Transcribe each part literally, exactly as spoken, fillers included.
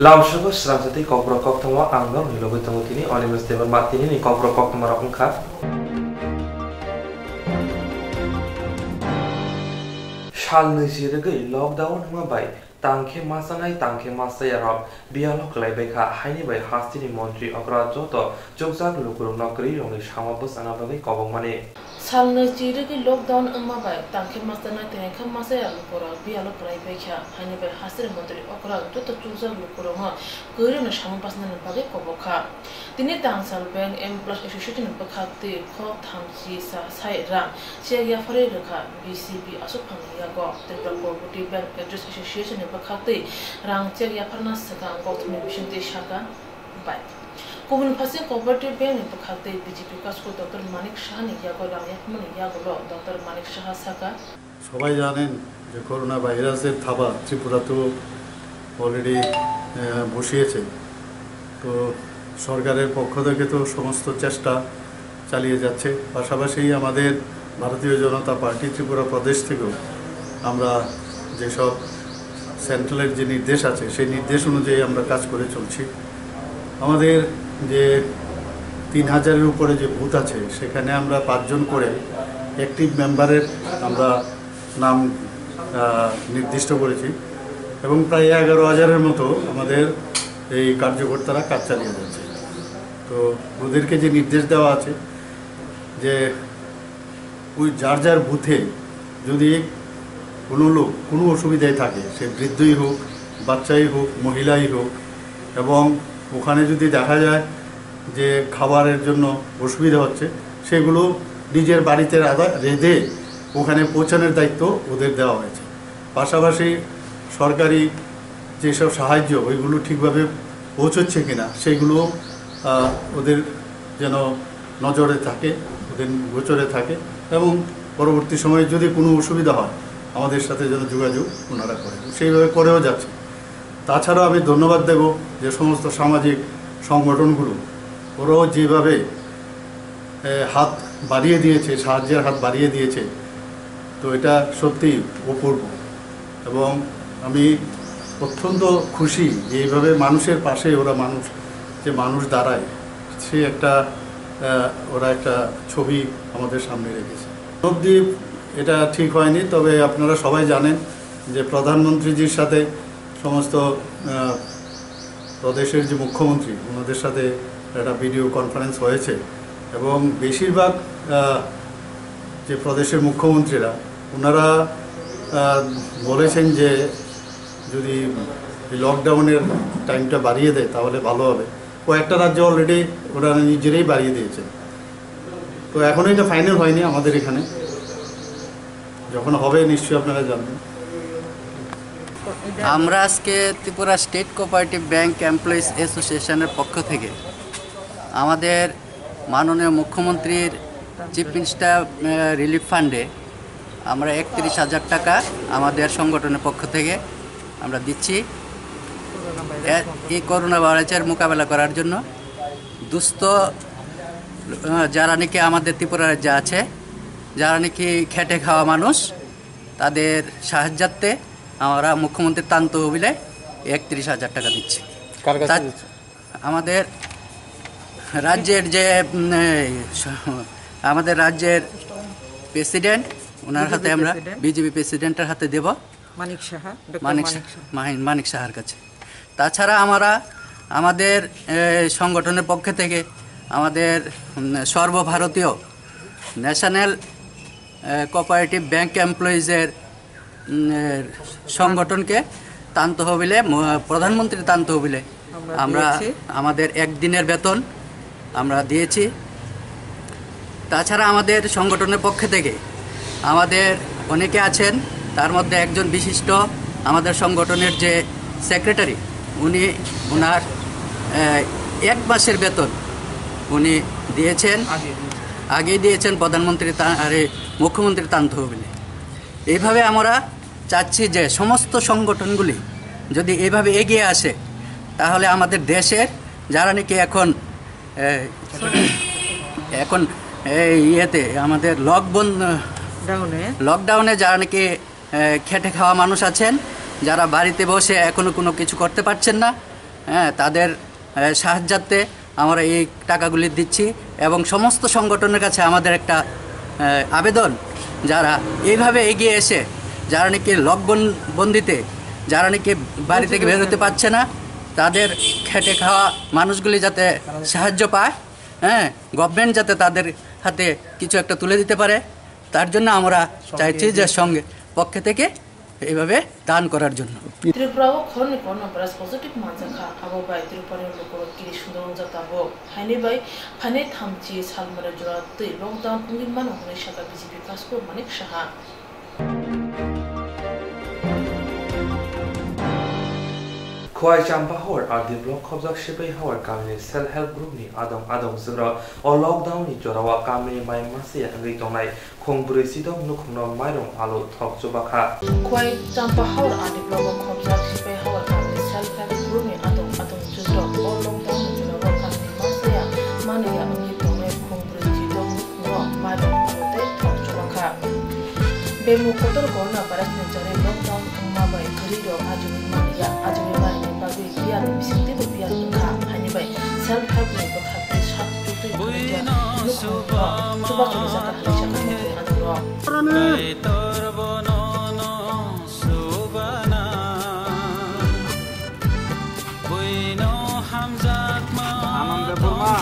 Lamsogo srangsa tei kokborok koktwma ang norokni logwi tongo tini Animesh Debbarma. Tinini kokborok koktwmarok wngkha: Salnwi si rwgwi lockdown wngma bai tangkhe ma chanai tangkhe ma chayarok biyalo kwlaibaikha, haini bai hasteni montri okra joto chukjak lukurokno kwrwi rwngwi sama bwchana bagwi kobokmani. Salnwi si rwgwi lockdown wngma bai tangkhe ma chanai tangkhe ma chaya lukurok biyalo kwlaibaikha, haini bai hasteni montri okra joto chukjak lukurokno kwrwi rwngwi sama bwchanani bagwi kobokha. Tini Tangsal Bank Employees Association ni bwkhaktwi khok thamchi sa sai rang chek yapharwi rwkha B C B aswk phangni yago. Tripura Cooperative Bank Employees Association ni bwkhaktwi rang chek yapharna swkang kokthumni bisingtwi saka bai. Kubun phaising Cooperative Bank ni bwkhaktwi B J P kasko Doctor Manik Saha ni yago rang yapharmani yagulo Doctor Manik Saha saka, সবাই জানেন যে করোনা ভাইরাসের থাবা ত্রিপুরাতেও অলরেডি বসিয়েছে। তো সরকারের পক্ষ থেকে তো সমস্ত চেষ্টা চালিয়ে যাচ্ছে। পাশাপাশি আমাদের ভারতীয় জনতা পার্টি ত্রিপুরা প্রদেশ থেকেও আমরা যেসব সেন্ট্রালের যে নির্দেশ আছে, সেই নির্দেশ অনুযায়ী আমরা কাজ করে চলছি। আমাদের যে তিন হাজারের উপরে যে বুথ আছে, সেখানে আমরা পাঁচজন করে অ্যাক্টিভ মেম্বারের আমরা নাম আহ, নির্দিষ্ট করেছি এবং প্রায় এগারো হাজারের মতো আমাদের এই কার্যকর্তারা কাজ চালিয়ে যাচ্ছে। তো ওদেরকে যে নির্দেশ দেওয়া আছে যে ওই যার যার বুথে যদি কোনো লোক কোনো অসুবিধায় থাকে, সে বৃদ্ধই হোক, বাচ্চাই হোক, মহিলাই হোক, এবং ওখানে যদি দেখা যায় যে খাবারের জন্য অসুবিধা হচ্ছে, সেগুলো নিজের বাড়িতে রাধা রেঁধে ওখানে পৌঁছানোর দায়িত্ব ওদের দেওয়া হয়েছে। পাশাপাশি সরকারি যেসব সাহায্য, ওইগুলো ঠিকভাবে পৌঁছচ্ছে কিনা, সেগুলো আহ, ওদের যেন নজরে থাকে, ওদের গোচরে থাকে, এবং পরবর্তী সময়ে যদি কোনো অসুবিধা হয়, আমাদের সাথে যেন যোগাযোগ ওনারা করেন। সেইভাবে করেও যাচ্ছে। তাছাড়াও আমি ধন্যবাদ দেব যে সমস্ত সামাজিক সংগঠনগুলো, ওরাও যেভাবে এ, হাত বাড়িয়ে দিয়েছে, সাহায্যের হাত বাড়িয়ে দিয়েছে, তো এটা সত্যিই অপূর্ব। এবং আমি অত্যন্ত খুশি যে এইভাবে মানুষের পাশে ওরা মানুষ, যে মানুষ দাঁড়ায়, সে একটা, আহ, ওরা একটা ছবি আমাদের সামনে রেখেছে। অবধি এটা ঠিক হয়নি, তবে আপনারা সবাই জানেন যে প্রধানমন্ত্রীজির সাথে সমস্ত, আহ, প্রদেশের যে মুখ্যমন্ত্রী, ওনাদের সাথে একটা ভিডিও কনফারেন্স হয়েছে এবং বেশিরভাগ, আহ, যে প্রদেশের মুখ্যমন্ত্রীরা, ওনারা, আহ, বলেছেন যে যদি এই লকডাউনের টাইমটা বাড়িয়ে দেয়, তাহলে ভালো হবে। কয়েকটা রাজ্যে অলরেডি ওনারা নিজেরাই বাড়িয়ে দিয়েছেন। তো এখনো এটা ফাইনাল হয়নি আমাদের এখানে, যখন হবে নিশ্চয়ই আপনারা জানবেন। আমরা আজকে Tripura state cooperative bank employees অ্যাসোসিয়েশনের পক্ষ থেকে আমাদের মাননীয় মুখ্যমন্ত্রীর চিফ মিনিস্টার, আহ, রিলিফ ফান্ডে আমরা একত্রিশ হাজার টাকা আমাদের সংগঠনের পক্ষ থেকে আমরা দিচ্ছি। এ-, এই করোনা ভাইরাসের মোকাবেলা করার জন্য দুস্থ, আহ, যারা নাকি আমাদের ত্রিপুরা রাজ্যে আছে, যারা নাকি খেটে খাওয়া মানুষ, তাদের সাহায্যার্থে আমরা মুখ্যমন্ত্রীর তান তহবিলে একত্রিশ হাজার টাকা দিচ্ছি। কার কাছে তা-, দিচ্ছেন? আমাদের রাজ্যের যে, উম, এই, স-, আমাদের রাজ্যের প্রেসিডেন্ট, ওনার বিজেপি হাতে আমরা, প্রেসিডেন্ট। বিজেপি প্রেসিডেন্টের হাতে দেব। মানিক সাহা, ডক্টর মানিক মানিক সা-, সাহা। মাহিন-, মানিক সাহার কাছে। তাছাড়া আমরা আমাদের, এ, সংগঠনের পক্ষ থেকে আমাদের, উম, সর্বভারতীয় ন্যাশনাল, এ, কোঅপারেটিভ ব্যাংক এমপ্লয়িজের, উম, এ, সংগঠনকে তান তহবিলে, ম-, প্রধানমন্ত্রীর তান তহবিলে আমরা আমরা দিয়েছি। আমাদের একদিনের বেতন আমরা দিয়েছি। তাছাড়া আমাদের সংগঠনের পক্ষ থেকে আমাদের অনেকে আছেন, তার মধ্যে একজন বিশিষ্ট আমাদের সংগঠনের যে সেক্রেটারি, উনি ওনার, আহ, এক মাসের বেতন উনি দিয়েছেন, আগে দিয়েছেন। আগেই দিয়েছেন প্রধানমন্ত্রী তা-, আরে, মুখ্যমন্ত্রী তান তহবিলে। এইভাবে আমরা চাচ্ছি যে সমস্ত সংগঠনগুলি যদি এইভাবে এগিয়ে আসে, তাহলে আমাদের দেশের যারা নাকি এখন, এ, এখন এই ইয়েতে আমাদের লকবন-, ডাউনে। লকডাউনে যারা নাকি, এ, খেটে খাওয়া মানুষ আছেন, যারা বাড়িতে বসে এখনো কোনো কিছু করতে পারছেন না, হ্যাঁ, তাদের, আহ, সাহায্যার্থে আমরা এই টাকাগুলি দিচ্ছি এবং সমস্ত সংগঠনের কাছে আমাদের একটা, আহ, আবেদন, যারা এইভাবে এগিয়ে এসে, যারা নাকি লকডাউন বন্দিতে, যারা নাকি বাড়ি থেকে বের হতে পারছে না, তাদের খেটে খাওয়া মানুষগুলি যাতে সাহায্য পায়, হ্যাঁ, গভর্নমেন্ট যাতে তাদের হাতে কিছু একটা তুলে দিতে পারে, তার জন্য আমরা চাইছি যে সঙ্গে পক্ষে থেকে এইভাবে দান করার জন্য। Tripura o khoroknwi coronavirus positive manjakha, abo bai Tripura ni lukurok kiri sundorungjak tabuk. Haini bai phainai thamchi salmani jora twi lockdown wngwi mano hwnwi sakha B J P Kaskur Manik Saha. Khowai Champahor R D block khobjak Sipaihawar kamini self help group ni adong adong jwkrok o lockdown ni jorao kamini mai masiya wngwi tongnai khung brwi chidok nukhungno mairung alu thok chubakha. Khowai Champahor R D block o khobjak Sipaihawar kamini self help group ni adong adong jwkrok o lockdown ni jorao kamini masiya manliya wngwi tongnai khung brwi chidok nukhungno mairung alu tei thok chubakha. Bemuk kotor coronavirus ni joroi lockdown wngma bai kwrwirok ajiwi manliya, ajiwi manani bagwi biyal ni bisingtwibo biyal wngkha, haini bai self help ni bwkhaktwi sak twtwi kwrwngya nukhungrok chubachu rijak kha hinwi sakha nukhung adongrok. Anand Debbarma.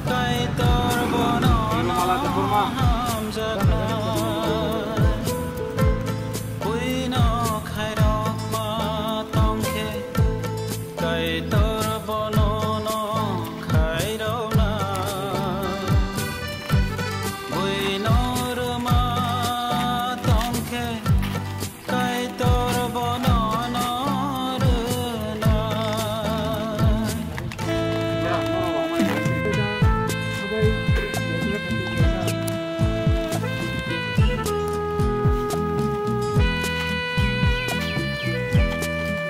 Kaitor bono Nirmala Debbarma. Hamjakna. Buino khairokma tongkhe, Kaitor bono no khairokna. Buino rwma tongkhe, Kaitor bono no rwnai.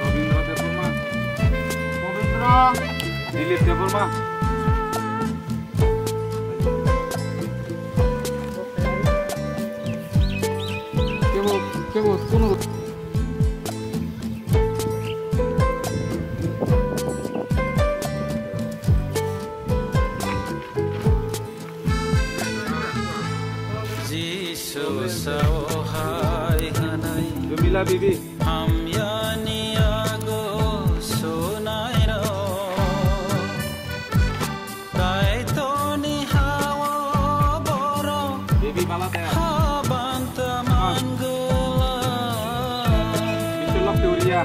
Robindra Debbarma. Robindra. Dilip Debbarma. Kebo, kebo, kono. Jisu sao hai hwnwi Jamila bibi. Hamyani yago sunairok. Kaitorni hao borok Baby Bala Daya. Habanta mangala. Mister Lok Teoria.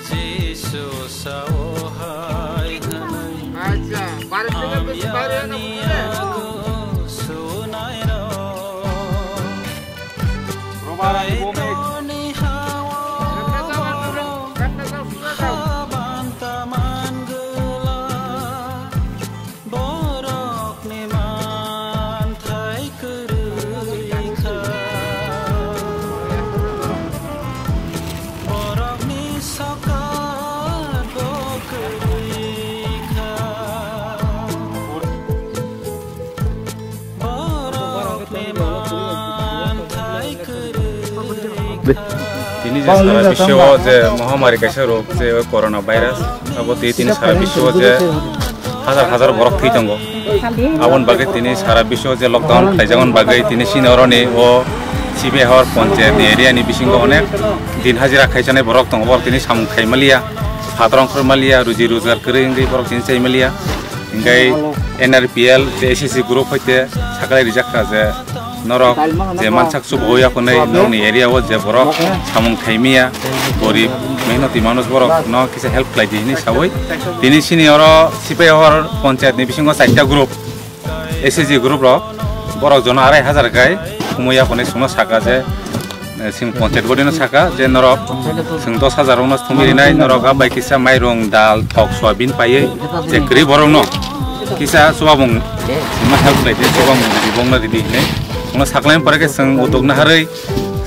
Jisu sao hai hwnwi. Acha, bare tege besi bare na. Hamyani yago sunairok. Roba Rani Bhowmik. Tini je sara bisio je mohamari kaisa rog je corona virus, abo tei tini sara bisio je hajar hajar borok thwi tongo. Aboni bagwi tini sara bisio je lockdown khlaijakmani bagwi tini chini oroni o Sipaihawar ponchayat ni area ni bisingo onek din hajira khaijaknai borok tongo, borok tini samung khai maliya, phatrong khor maliya, ruji rojgar kwrwi wngwi borok tini chai maliya. Hingke N R P L tei S S G group hoite saklai rijak kha je norok je mansak chubaui aphunai norokni area o je borok samung khaimiya, gorib mehnoti manush borok no kisa help khlai di hinui saui. Tini sini oro Sipaihawar ponchayat ni bisingo chaita group, S S G group rok borok jono arai hajar kai khumui aphunai chwngno saka je Eh, chwng ponchayat body no saka je norok chwng dos hajar rok no thumui rinai, norok a bai kisa mairung, dal, thok, soyabin paiwi je kwrwi borok no kisa chubamung ma help khlai di, chubamung ridi, bong no ridi hinui. Chwngno saklaimani pore khe chwng utok naharwi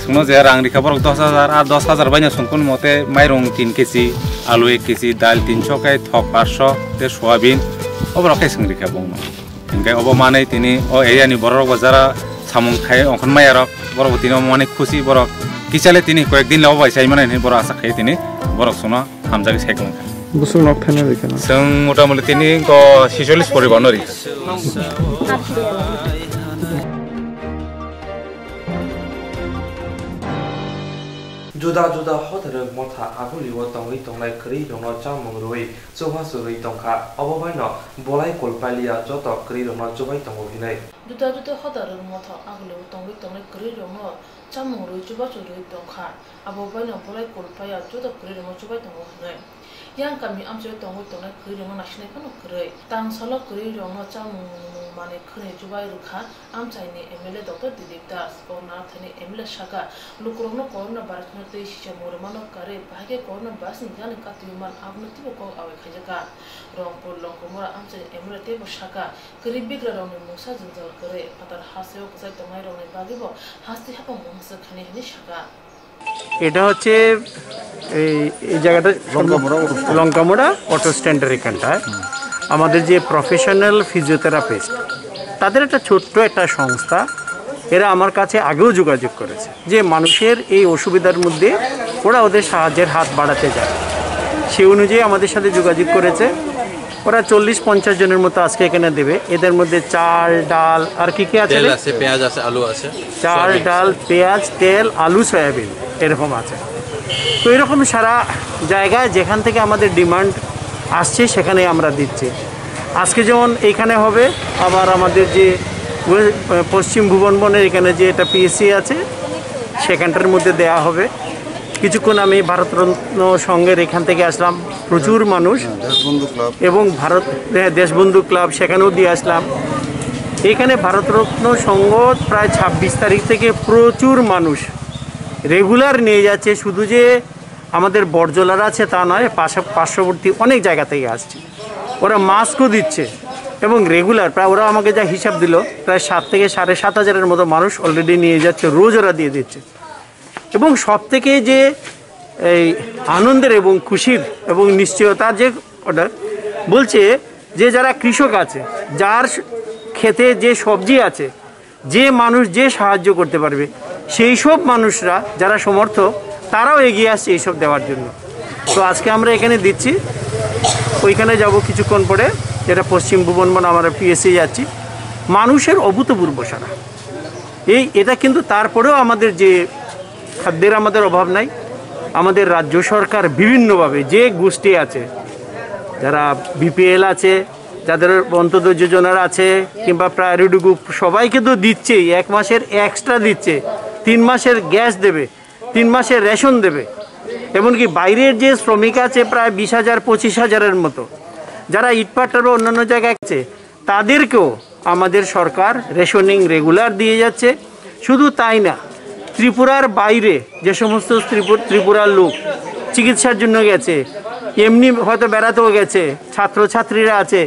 chwngno je rang rikha borok dos hajar, a dos hajar bai no chwng kunu mote mairung tin kg, alu ek kg, dal tinso kai thok paanso tei soyabin oborok khe chwng rikha bong no. Hingke obo manwi tini o area ni borok rok bo jara Samung khai ongkhon maya rok, borok bo tini omo mani khusi borok. Kichale tini koyek din labo bai sai mani hinwi borok asa khai tini borok songno hamjagwi sai kwlwng kha. Busung nok thani rikha na. Chwng mota moti tini ko sicholis poribar no rikha. Juda juda hotarok motha agulio tongwi tongnai kwrwi rokno chamung rwui chubachu rwui tongkha, obo baino bolai kulpaliya joto kwrwi rokno chubai tongo hinwi. Juda juda hotarok motha agulio tongwi tongnai kwrwi rokno chamung rwui chubachu rwui tongkha, abo baino bolai kulpaliya joto kwrwi rokno chubai tongo hinwi. Yang kami amchaio tongwi tongnai kwrwi rokno naisinai phano kwrwi. Tang salo kwrwi rokno chamung nung manwi khwnwi chubai rwkha amchaini M L A Doctor Dilip Das. Kornanathani M L A saka, lukurokno corona virusno tei sisa mung rwmano karwi bahai khe corona virusni yani katwi man abono teibo kok awi khaijakha. Rongpur Longkomora amchaini M L A teibo saka, kwrwi bigrarokni mungsa jwngjal kwrwi phatar hasteo kwchai tongnairokni bagwibo haste haphang mungsa khainai hinwi saka. এটা হচ্ছে এই এই জায়গাটা লঙ্কামোড়া auto stand. লঙ্কামোড়া অটো স্ট্যান্ডের এখানটায় আমাদের যে প্রফেশনাল ফিজিওথেরাপিস্ট, তাদের একটা ছোট্ট একটা সংস্থা। এরা আমার কাছে আগেও যোগাযোগ করেছে যে মানুষের এই অসুবিধার মধ্যে ওরা ওদের সাহায্যের হাত বাড়াতে যায়। সেই অনুযায়ী আমাদের সাথে যোগাযোগ করেছে। ওরা চল্লিশ পঞ্চাশ জনের মতো আজকে এখানে দেবে। এদের মধ্যে চাল, ডাল, আর কি কি আছে তেল রে? আছে, পেঁয়াজ আছে, আলু আছে, চাল, সয়াবিন। ডাল, পেঁয়াজ, তেল, আলু, সয়াবিন এরকম আছে। তো এরকম সারা জায়গায় যেখান থেকে আমাদের ডিমান্ড আসছে সেখানে আমরা দিচ্ছি। আজকে যেমন এইখানে হবে, আবার আমাদের যে ওয়ে-, পশ্চিম ভুবনবনের এখানে যে এটা পিএসসি আছে সেখানটার মধ্যে দেয়া হবে। কিছুক্ষণ আমি ভারতরত্ন সংঘের এখান থেকে আসলাম, প্রচুর মানুষ। হ্যাঁ, দেশবন্ধু ক্লাব। এবং ভারত, হ্যাঁ, দেশবন্ধু ক্লাব, সেখানেও দিয়ে আসলাম। এখানে ভারতরত্ন সংঘ প্রায় ছাব্বিশ তারিখ থেকে প্রচুর মানুষ রেগুলার নিয়ে যাচ্ছে। শুধু যে আমাদের বড়জলার আছে তা নয়, পাশা-, পার্শ্ববর্তী অনেক জায়গা থেকে আসছে। ওরা মাস্কও দিচ্ছে এবং রেগুলার প্রায়, ওরা আমাকে যা হিসাব দিল, প্রায় সাত থেকে সাড়ে সাত হাজারের মতো মানুষ অলরেডি নিয়ে যাচ্ছে, রোজ ওরা দিয়ে দিচ্ছে। এবং সব থেকে যে এই আনন্দের এবং খুশির এবং নিশ্চয়তার যে ওটা বলছে, যে যারা কৃষক আছে, যার স-, খেতে যে সবজি আছে, যে মানুষ যে সাহায্য করতে পারবে, সেই সব মানুষরা যারা সমর্থ, তারাও এগিয়ে আসছে এইসব দেওয়ার জন্য। তো আজকে আমরা এখানে দিচ্ছি, ওইখানে যাব কিছুক্ষণ পরে, যেটা পশ্চিম ভুবনবন, আমরা পিএসসি যাচ্ছি। মানুষের অভূতপূর্ব সাড়া। এই, এটা কিন্তু তারপরেও আমাদের যে খাদ্যের আমাদের অভাব নাই। আমাদের রাজ্য সরকার বিভিন্নভাবে যে গোষ্ঠী আছে, যারা বিপিএল আছে, যাদের অন্তত যোজনার আছে কিংবা প্রায়োরিটি গ্রুপ, সবাইকে তো দিচ্ছেই, এক মাসের এক্সট্রা দিচ্ছে, তিন মাসের গ্যাস দেবে, তিন মাসের রেশন দেবে। এমনকি বাইরের যে শ্রমিক আছে প্রায় বিশ হাজার, পঁচিশ হাজারের মতো, যারা ইটপাট্টা বা অন্যান্য জায়গায় আছে, তাদেরকেও আমাদের সরকার রেশনিং রেগুলার দিয়ে যাচ্ছে। শুধু তাই না, ত্রিপুরার বাইরে যে সমস্ত ত্রিপুর-, ত্রিপুরার লোক চিকিৎসার জন্য গেছে, এমনি হয়তো বেড়াতেও গেছে, ছাত্রছাত্রীরা আছে,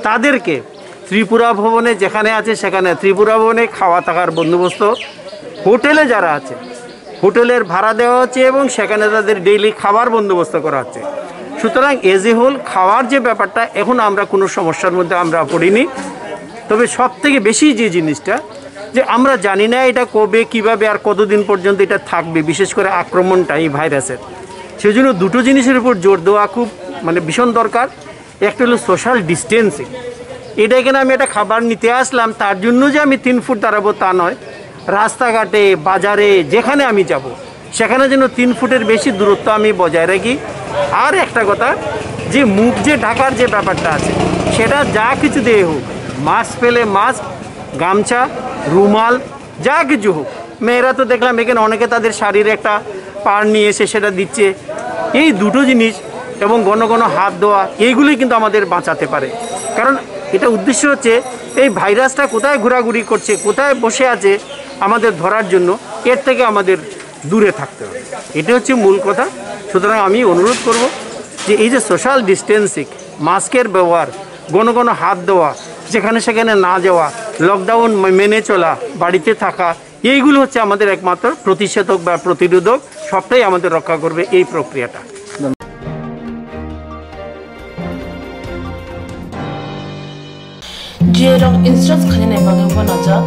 তাদেরকে ত্রিপুরা ভবনে যেখানে আছে সেখানে ত্রিপুরা ভবনে খাওয়া থাকার বন্দোবস্ত, হোটেলে যারা আছে হোটেলের ভাড়া দেওয়া হচ্ছে এবং সেখানে তাদের ডেইলি খাবার বন্দোবস্ত করা হচ্ছে। সুতরাং এজ এ হোল খাওয়ার যে ব্যাপারটা এখন আমরা কোনো সমস্যার মধ্যে আমরা পড়িনি। তবে সব থেকে বেশি যে জিনিসটা, যে আমরা জানি না এটা কবে, কিভাবে আর কতদিন পর্যন্ত এটা থাকবে, বিশেষ করে আক্রমণটা এই ভাইরাসের, সেজন্য দুটো জিনিসের উপর জোর দেওয়া খুব, মানে, ভীষণ দরকার। একটা হলো সোশ্যাল ডিস্টেন্সিং। এটা এখানে আমি একটা খাবার নিতে আসলাম, তার জন্য যে আমি তিন ফুট দাঁড়াবো তা নয়, রাস্তাঘাটে, বাজারে, যেখানে আমি যাব, সেখানে যেন তিন ফুটের বেশি দূরত্ব আমি বজায় রাখি। আর একটা কথা, যে মুখ যে ঢাকার যে ব্যাপারটা আছে, সেটা যা কিছু দিয়ে হোক, মাস্ক পেলে মাস্ক, গামছা, রুমাল, যা কিছু হোক। মেয়েরা তো দেখলাম এখানে অনেকে তাদের শাড়ির একটা পাড় নিয়ে এসে সেটা দিচ্ছে। এই দুটো জিনিস এবং ঘন ঘন হাত ধোয়া, এইগুলোই কিন্তু আমাদের বাঁচাতে পারে। কারণ এটা উদ্দেশ্য হচ্ছে এই ভাইরাসটা কোথায় ঘোরাঘুরি করছে, কোথায় বসে আছে আমাদের ধরার জন্য, এর থেকে আমাদের দূরে থাকতে হবে। এটা হচ্ছে মূল কথা। সুতরাং আমি অনুরোধ করব যে এই যে সোশ্যাল ডিস্টেন্সিং, মাস্কের ব্যবহার, ঘন ঘন হাত ধোয়া, যেখানে সেখানে না যাওয়া, লকডাউন মে-, মেনে চলা, বাড়িতে থাকা, এইগুলো হচ্ছে আমাদের একমাত্র প্রতিষেধক বা প্রতিরোধক, সবটাই আমাদের রক্ষা করবে এই প্রক্রিয়াটা। G A rok insurance khainani bagwi uanajak.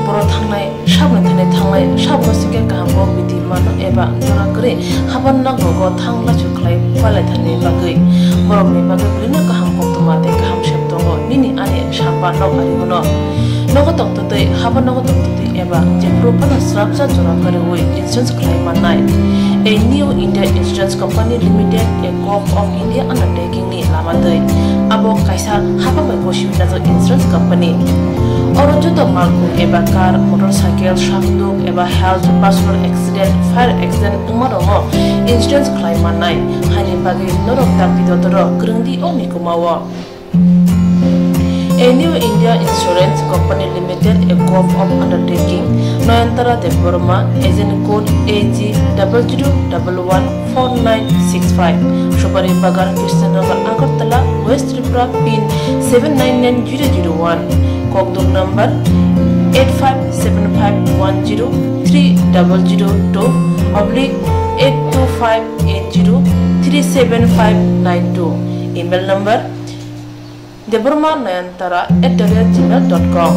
Borok thangnai, saboni thani thangnai, saboni singkhe kaham kok bidi mano eba jora kwrwi haban nok rogo thang lachu khlai palai thani bagwi borokni bagwi belino kaham koktwma tei kaham sep tongo nini ani sapa nok ari bono. Nogo tongtwtwi, haban nogo tongtwtwi eba jephuru phano srapsa jora kwrwi insurance khlai mannai. A New India Insurance Company Limited, a Govt of India undertaking ni lama twi. Abo kaisa hapang bai bo simi najak insurance company. Oro joto malkhung eba car, motorcycle, sakduk eba health, personal accident, fire accident wngma rokno insurance khlai mannai. Haini bagwi norok dakti dotoro kwrwngdi o mikuma o. A New India Insurance Company Limited, a Govt of undertaking, Nayantara Debbarma, agent code A G double zero double one four nine six five, Supari Bagan, Krishnanagar, Agartala, West Tripura, pin seven nine nine zero zero one, kokduk number eight five seven five one zero three double zero two oblique eight two five eight zero three seven five nine two, email number debbarma nayantara at the rate gmail dot com.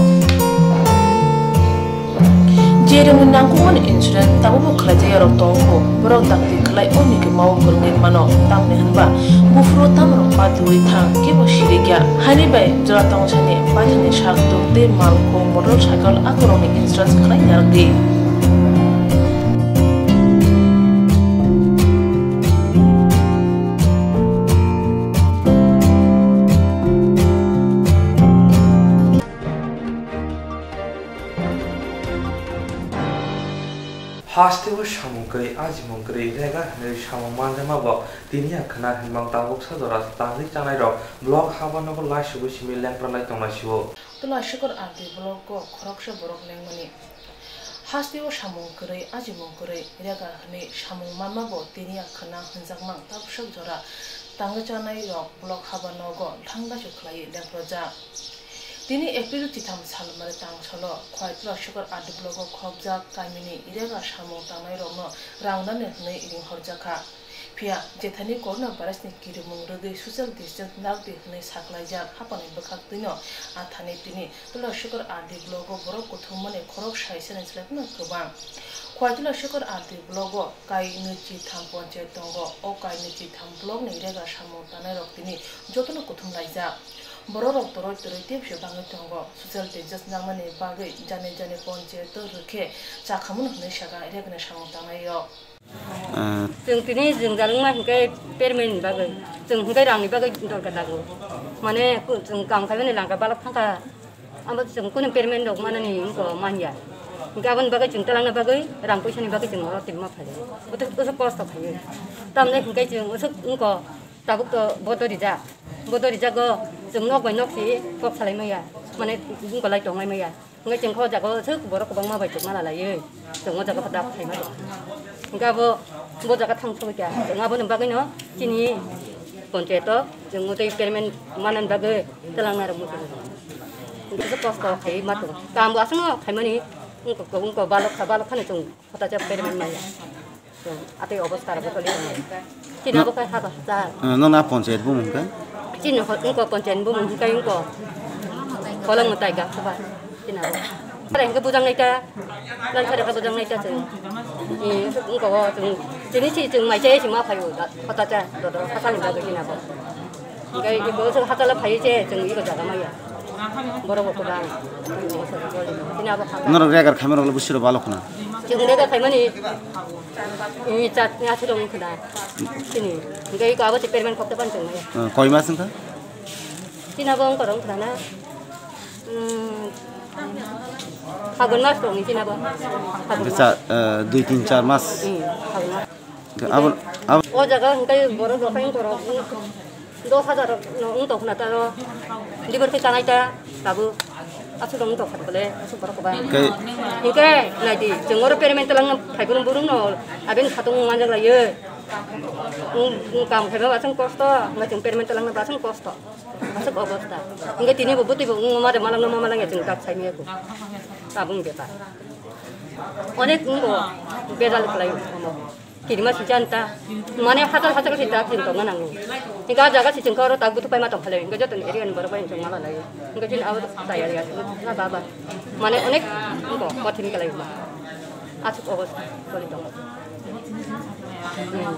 Jerwngni nangkukmani insurance tabukbo khlaijak yarok tongkho, borok dakti khlai o mikima o kwrwngwi mano, tamni hwnba buphuru tamrok patiwi thang kebo sirikya. Haini bai jora tongsani baithani sak tuk tei malkhung motorcycle akorokni insurance khlai narwkdi. Hasteo samung kwrwi ajimung kwrwi rega hwnwi samung manjakma bo tini ya khwna hwnmang tabuksa jora tangwi chanairok block haba nogo laisugwi simi lengpralai tonglaisio. Tulashikhor R D block o khoroksa borok lengmani. Hasteo samung kwrwi, ajimung kwrwi, rega hwnwi samung manma bo tini ya khwna hwnjakmang tabuksa jora tangwi chanairok block haba nogo thanglaisuk khlaiwi lengprojak. Tini April chitham salmari tangsalo Khwaitwla Shikor R D block o khobjak kamini rega samung tangnairokno rang nani hwnwi ring horjakha. Phiya jethani corona virus ni kirimung rwgwi social distance nakdi hwnwi saklaijak haphangni bwkhaktwino athani tini Twla Shikor R D block o borok kuthum mani khorok saisani slai phano kwbang. Khwaitwla Shikor R D block o kainwi chitham ponchayat tongo. O kainwi chitham block ni rega samung tangnairok tini jotono kuthum laijak. Bororok toroi toroi tebse bangwi tongo. Social distance nangmani bagwi jani jani ponchayato rwkhe chakhamung hwnwi saka, rega ni samung tangnairok. Ah. Chwng tini jwngjal wngma hinkhe permanent ni bagwi, chwng hinkhe rangni bagwi dorkar nango. Mane ku-, chwng kam khaimani langka balok thangkha. Abo chwng kunu permanent rok manani wngkha manya. Hinkhe aboni bagwi chwng twlangna bagwi rang puisani bagwi chwng oro tongma phaio. Boto, boto kosto khaio. Tamni hinkhe chwng usuk wngkha. Tabuk to bodo rijak. Bodo rijago chwng nok bai nok si kok salai maya. Mane wngkolai tonglai maya. Hwnkhe chwng khe o jaga o aswk borok kwbangma bai tongma lalaiwi. Chwng o jaga o dak khaima tong. Hwnkhe abo bo jaga thang sogwi kha. Chwng aboni bagwino chini ponchayato chwng o tei permanent manani bagwi twlangna rwngmani. Hwnkhe kosto khaiwi ma tongo. Kambo aswkno khaimani wngkha, wngkha balok kha, balok khani chwng. Hota cha permanent maya. Atwi obostha rok toli tongo. Chini abo khe haba cha. Eh, nono a ponchayat bumung khe? Chini ho-, wngkha ponchayat bumung khe wngkha. Kolong mwtai ga khe ba. Chini abo. Are hwnkhe bujang naita. Lan sare khe bujang naita chwng. Eh, wngkha o chwng. Chini si chwng mai chai si ma phaio da. Hota cha. Dodo. Hasal ni bagwi chini abo. Hwnkhe iko se hachalo phaiwi se chwng iko jaga maya. Borok bo kwbang. Chini abo kha. Norok regar khaima rok le bwswk rok balok khna? Chwng regar khaimani, i, chat, i, aswk rok wngkha da. Chini. Hwnkhe iko abo se permanent khokto pan chwng maya. Ah, koi mas wngkha? Chini abo wngkha rok wngkha na. Hmm. Phagun mas rok ni chini abo. Phagun mas. Kisa, eh, dui tin char mas. Hmm, phagun mas. Abo, abo. O jaga hwnkhe borok rok khe borok dos hajar no wng tong khna taro. Dibor khe chanai ta tabuk. Aswk rok wng tong kha bole, aswk borok kwbang. Hwnkhe? Hwnkhe nai di, chwng oro permanent twlang phai brum brum no, abini satung manjak lai. Wng, wng kam khai ba aswk kosto, hwnkhe chwng permanent twlang ba aswk kosto. Aswk obostha. Hwnkhe tini bo bwtwi bo wng ma de malang no ma malang ya chwng tak sai maya ko. Tabuk bepar. Onek wng bo bejal khlai omo. Kirima si jan ta. Mane hajar hajar si ta khin tongna nango. Hingke ah jaga si chwngkhe oro tak butupai ma tongkha le. Hingke joto ni area ni borok bai chwng mala lai. Hingke chini abo ta ya ya. Na baba. Mane onek ko kothin ke lai ma. Asuk obostha choli tongo. Hmm.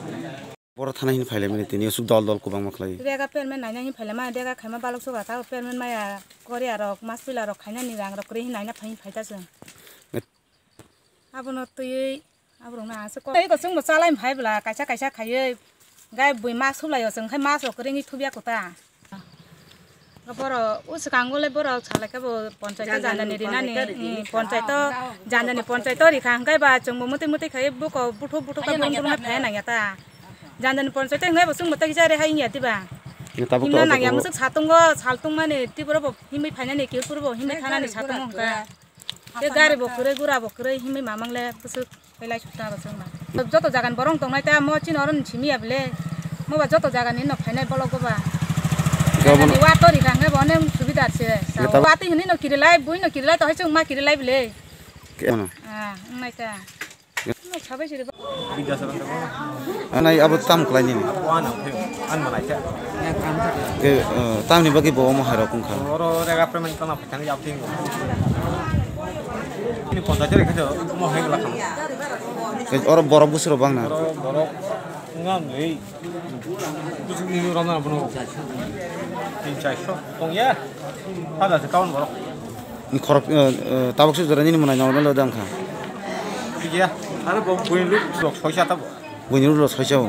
Boro thana hin phaile mani tini asuk dol dol kwbangma khlai. Rega permen naina hin phaile ma rega khaima balok soba ta permen maya kori arok mas pila rok khaina ni rang rok kri hin naina phai phai ta chwng. Abono twiwi aborokno ang se kok. Tei kosong bo chalai phai bwla kaisa kaisa khaiwi gai bui mas suklaio chwng khai mas rok ringwi thubya kota. Borok o swkango le borok salai khe bo ponchai ta jandani rinani, ponchai to jandani ponchai to rikha hwnkhe ba chwng bo mwtwi mwtwi khai buko buthuk buthuk ta burung burung phai nangya ta. Jandani ponchai to hwnkhe bo chwng bo tei kisa rehai wngya diba. Himna nangya mwswk satungo saltung mani tiboro bo himwi phainani kilpuro bo himwi thanani satungo hwnkhe. Tei gari bo kwrwi, gura bo kwrwi, himwi mamang le bwswk belai sukta bo chwngma. Joto jaga ni borok tongnai ta mo chini oro ni simi ya bwle. Mo ba joto jaga ni no phainai bolok go ba. Jaga ni wa tori kha hwnkhe bo onek subida se. Watwi hwnwi no kirilai, bui no kirilai, to hai chwngma kirilai bwle. Ah, wngnai ta. Anai abo tam kwlai nini. Ke, eh, tamni bagwi bo omo hai rok wngkha. Oro rega payment tana phaikani yapting. Ini ponchayat rega khe omo hai gla kham. Ke oro borok busuro bangna. Oro borok ngam nei. Busuk ni rona bono. Tin chai so tong ya. Pada se kawan borok. Ni khorok, eh, eh, tabuk se jora nini mwnai nangma le dang kha. Iya, aro bo buini ruk lok soisa tabo. Buini ruk lok soisa o.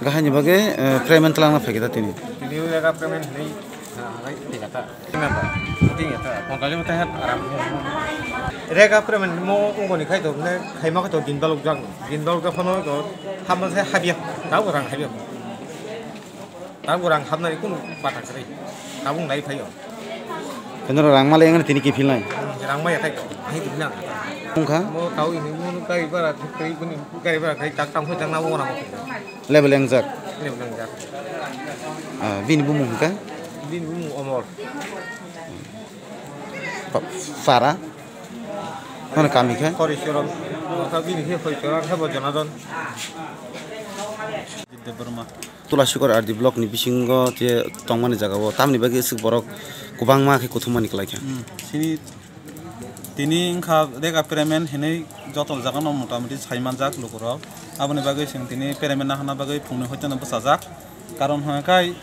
Gahani bagwi, eh, payment twlangna phaikhe da tini. Tini rega payment ni, ah, hai, tiga ta. Tiga ta. Tiga ta. Kontali utai hat aram. Rega payment mo ungoni khai to, ne khai ma khai to din balok jak. Din balok jak phano to, hamma sai habya. Tabo rang habya. Tabuk rang hapnani kunu bata kwrwi. Tabuk nai phaio. Khenoro rang malai wngkha tini kiphilnai. Rang maya thai, ahi kiphilna. Wngkha? Mo tau ini mo gari bara thai buni gari bara thai tak tang khoi tak na wngkha. Level engjak. Level engjak. Ah, bini bumung hwnkha? Bini bumung Omor. Pa-, para? Mana kami khe? Horichoron. Wngkha bini khe Horichoron khe bo Jonadon. Debbarma. Tulashikor R D block ni bisingo je tongmani jaga o tamni bagwi aswk borok kwbangma khe kuthumani kwlai kha. Hmm, sini tini wngkha rega payment hinwi joto jaga no mota moti sai manjak lukurok. Aboni bagwi chwng tini payment nahana bagwi phungni hoiteno bwchajak. Karon hwnkhai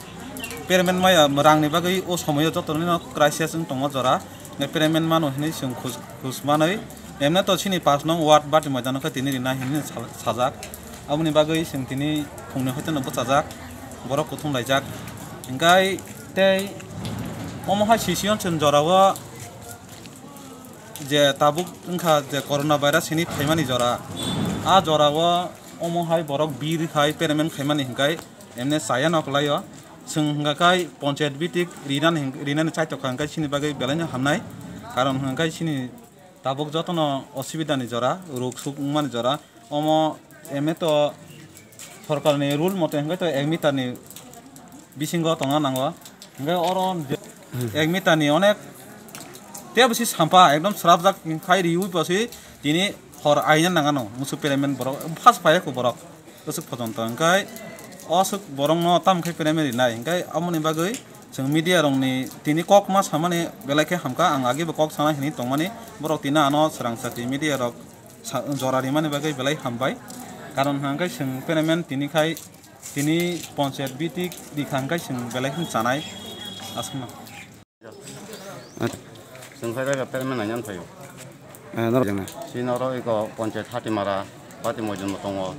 payment maya rangni bagwi o somoyo joto no crisis wng tongo jora. Payment mano hinwi chwng khus-, khus manwi. Emne to chini pas nong ward bati moidano khe tini rina hinwi sa-, sajak. Aboni bagwi chwng tini phungni hoiteno bwchajak, borok kuthum laijak. Hingkhai tei omo hai session chwng jorao je tabuk wngkha je corona virus hini phaimani jora. A jorao omo hai borok bir khai payment khaimani hingkhai emne chaya no kwlaio. Chwng hingkha khai ponchayat bitik rinani hing-, rinani chaitokha hingkhai chini bagwi belaino hamnai. Karon hingkhai chini Tabuk jotono osubidani jora, ruk suk wngmani jora. Omo emne to sorkarni rule mote hingke to ek meter ni bisingo tongna nango. Hingke oro je ek meter ni onek tebo si sampa ekdom srapjak khai riui bo si tini hor aina nangano musu peremen borok fast paiya ko borok. Aswk pojonto hingkhai o aswk borokno tamo khe payment rinai hingkhai aboni bagwi chwng media rokni tini kok ma samani belai khe hamkha, ang agebo kok sana hinwi tongmani, borok tini ano swrang chakri media rok sa-, jora rimani bagwi belai hambai, karon hwnkhe chwng payment tini khai tini ponchayat bitik rikha hwnkhe chwng belai khe chanai aswkno. Chwng phai rega payment nainani phaio. Eh, norok jengna. Chini oro eko ponchayat Hatimara, Pati Moidon bo tongo.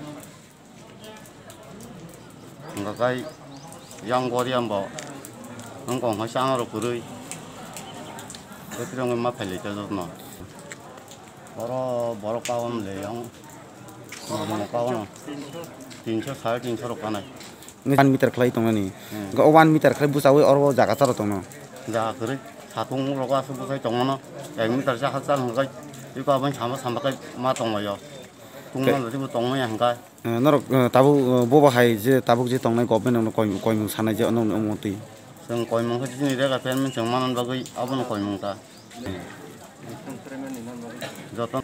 Hwnkha kai yang gori ambo. Wngkong hai chana rok kwrwi. Kwtwrwngwi ma phailai ta jotno. Oro borok kawan le yang. Borok kawan. Tinso, sare tinso rok kanai. One meter khlai tongnani. Hmm. Hwnkhe o one meter khlai bwchaui oro jaga charo tongno. Jaga kwrwi. Satung rogo aswk bwchai tongmano. Ek meter jaga char hwnkhe. Iko aboni sama sama khe ma tonglaio. Tungma tongmaya hwnkhe. Eh, norok, eh, tabuk, eh, bobo hai je tabuk je tongnai government no koi-, koimung sanai je ono, ono twi. Chwng koimung khe chini rega payment chwng manani bagwi abono koimung ta. Joto.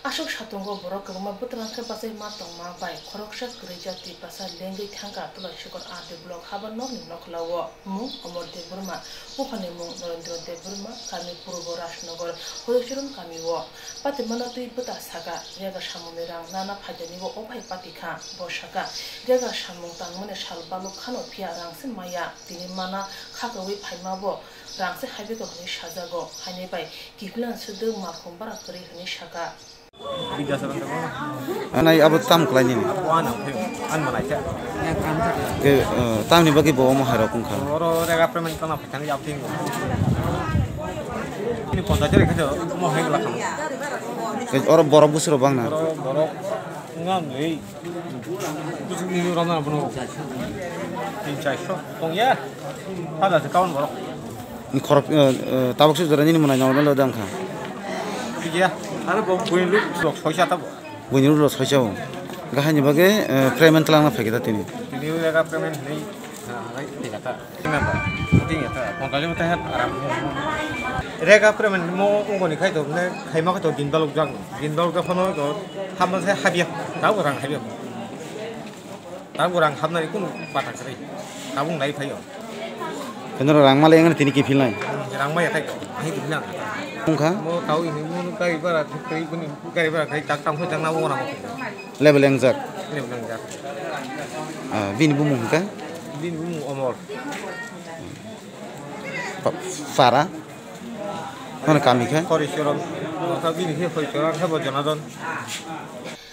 Aswk satungo borok kwbangma bwtwrang khe bachai ma tongma bai khoroksa kwrwi jak Tiprasa lengwi thangkha Tulashikor R D block haba nokni nokhlao. Mung Omor Debbarma, buphani mung Narendra Debbarma, kami Purbo Rajnagar, Horicharan kamio. Patimano twi bwta saka, rega samungni rang nana phaidani o obai patikha, bo saka, rega samung tangmani sal baluk khano phiya rang se maya, tini mana kha kwrwi phaima bo rang se haibe ko hwnwi sajago, haini bai kiphilna swdwk makhum bara kwrwi hwnwi saka. Anai abo tam kwlai nini? Abo ano phai, ano manai khe. Ke, eh, tamni bagwi bo omo hai rok wngkha? Oro rega payment tana phaikha ni yapting. Ini ponchas rega khe omo hai la kham. Ke oro borok busuro bang na? Oro borok ngam nei. Busuk ni rom na bono. Tin char so tong ya. Hala se kaun borok. Ni khorok, eh, eh, tabuk se jora nini mwnai nangma le dang kha. Iya. Aro bo buini luk lok soisa tabo. Buini luk lok soisa o. Gahani bagwi, eh, payment twlangna phaikha tini. Tini rega payment nei. Ha, hai, thik ata. Thik ata. Thik ata. Ponchas teh aram. Rega payment mo ungoni khai to, ne khai ma khai to din balok jak. Din balok jak phano to hamna se habya. Tabo rang habya. Tabuk rang hapnani kunu bata kwrwi. Tabuk nai phaio. Kendro rang male yang tini kiphilnai. Rang maya khai, hai kiphilna. Wngkha? Mo tau ini mo gari bara thuk tei buni gari bara khai tak tang hoi tang na mo rang. Level yang jak. Level yang jak. Ah, bini bumung hwnkha? Bini bumung Omor. Pa-, para? Mana kami khe? Horicharan. Bini khe Horicharan khe bo Janadon.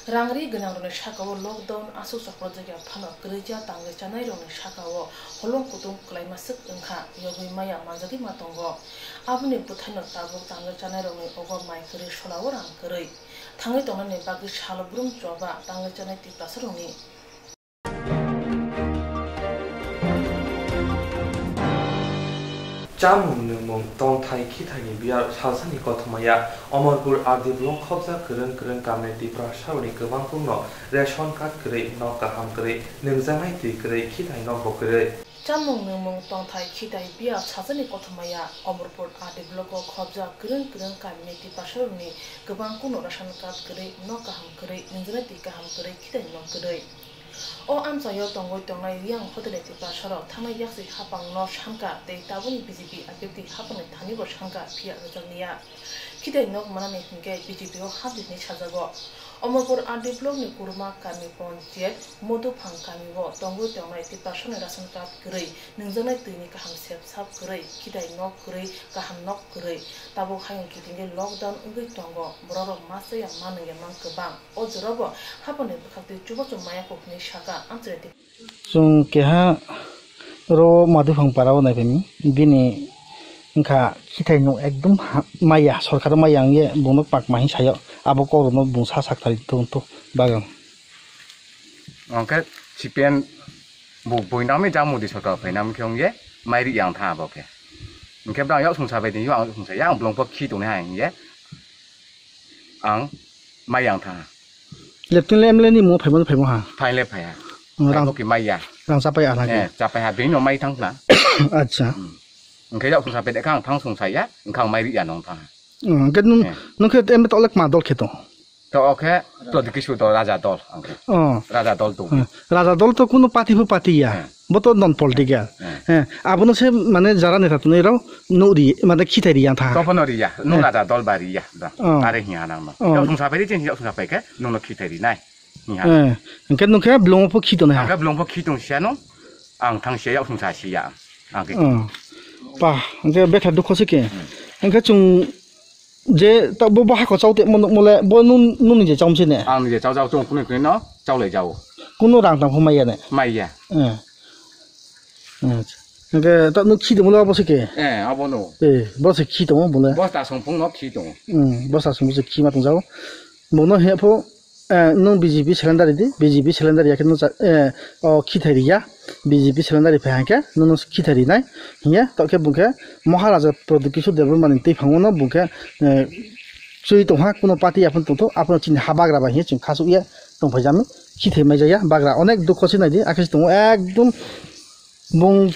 Rang ri gwnangrokni saka-o lockdown aswk chopropjakya phano kwrwija tangwi chanairokni saka-o holong kutung kwlaima swk wngkha, yogwi maya manjagwi ma tongo. Aboni bwthaino tabuk tangwi chanairokni ogo mai kwrwi sola-o rang kwrwi. Thangwi tongnani bagwi salo brum choba tangwi chanai Tiprasarokni. Chamung nwngmung, tongthai khithaini biyar salsani kothoma ya. Omorpur R D block khobjak kwrwng kwrwng kamini Tiprasarokni kwbangkukno ration card kwrwi, nok kaham kwrwi, nwngjaknai twi kwrwi, khithai nokbo kwrwi. Chamung nwngmung, tongthai khithai biyar salsani kothoma ya. Omorpur R D block o khobjak kwrwng kwrwng kamini Tiprasarokni kwbangkukno ration card kwrwi, nok kaham kwrwi, nwngjaknai twi kaham kwrwi, khithai nok kwrwi. O amchaio tongwi tongnai Reang hotelni Tiprasarok thangnai yaksi haphangno sankha tei tabukni B J P abyakti haphangni thanibo sankha, phiya rwjakliya. Khithai nok manani hinkhe B J P o hapdi hinwi sajago. Omorpur R D blockni Kurma kami ponchayat Modhuphang kamio tongwi tongnai Tiprasarokni ration card kwrwi, nwngjaknai twini kaham sep sap kwrwi, khithai nok kwrwi, kaham nok kwrwi. Tabuk hayung kitingwi lockdown wngwi tongo, borokrok ma chaya ma nungya mang kwbang. O jorao bo haphangni bwkhaktwi chubachu maya kok hinwi sakha amchaini Tiprasa. Chwng keha oro Madhuphang para o naiphai mi, bini wngkha khithai no ekdom ha-, maya, sorkar o maya wngye bungno pakma hinwi sayo, abo kokrokno bung sa saktharwi tong to bagan. Hwnkhe C P M bo buinami jang Modi sorkar phainami khe wngye mai ri yang tha abo khe. Hwnkhe bwrang yaksung sabai tongyo, ang yaksung saya, ang bolong pho khi tongnai hai hwngye. Ang mai yang tha. Leptin le M L A ni mo phaimo phaimo ha. Phai le phai ha. Oh, rang, phai ki mai ya. Rang chapai ha lagi. Eh, chapai ha, bini no mai thang na. Acha. Hmm. Hwnkhe yaksung sabai de khang thang sung saya, hwnkhe ang mai ri ya nong tha. Oh, hwnkhe nung, eh, nung khe M L A to olek ma dol khe to. To okhe to dikhi su to Raja dol ang khe. Oh. Raja dol to. Eh, Raja dol to kuno party pho party ya. Eh. Bo to non political. Eh. Eh, abono se mane jara neta tunai rao no ri, mane khithai ri yang tha. To pho no ri ya. No, eh, Raja dol ba ri ya. Da. Oh. Are hi hanang no. Oh. Yaksung sabai ri chen yaksung sabai khe no no khithai ri nai. Hi ha. Eh, hwnkhe nung khe bolong pho khi tongnai ha. Ang khe bolong pho khi tong sia no. Ang thang sia yaksung sa sia. Ang khe. Oh. Pa, hwnkhe betha dukho se khe. Hmm. Hwnkhe chwng Je ta bo, bo hako chao te mo, mo le bo nun, nun ni je chao mse ne? Ang ni je chao chao chung kunu kunu no chao lai jao. Kunu rang tang pho maya ne? Maya. Eh. Acha. Hwnkhe ta nuk khi tongmo le abo se ke? Eh, abo no. Eh, bo se khi tongo bo le. Bo ta song phung no khi tongo. Hmm, bo sa song se khi ma tong jao. Bo no he pho Eh, nung B J P cylinder ridi, B J P cylinder ya khe nung cha-, eh, o khithai riya, B J P cylinder ri phai hwnkhe nung, nung khithai rinai, hiya, tokhe bungkhe Maharaja Pradyot Kishore Debbarma ni twi phangmano bungkhe, eh, chwi tongha, kuno party aphano tongthok, aphano chini ha bagra bai hiya chwng khasuk ya tongphai jami, khithai mai jaya, bagra onek dukho se naidi, akhe se tongo ekdom bung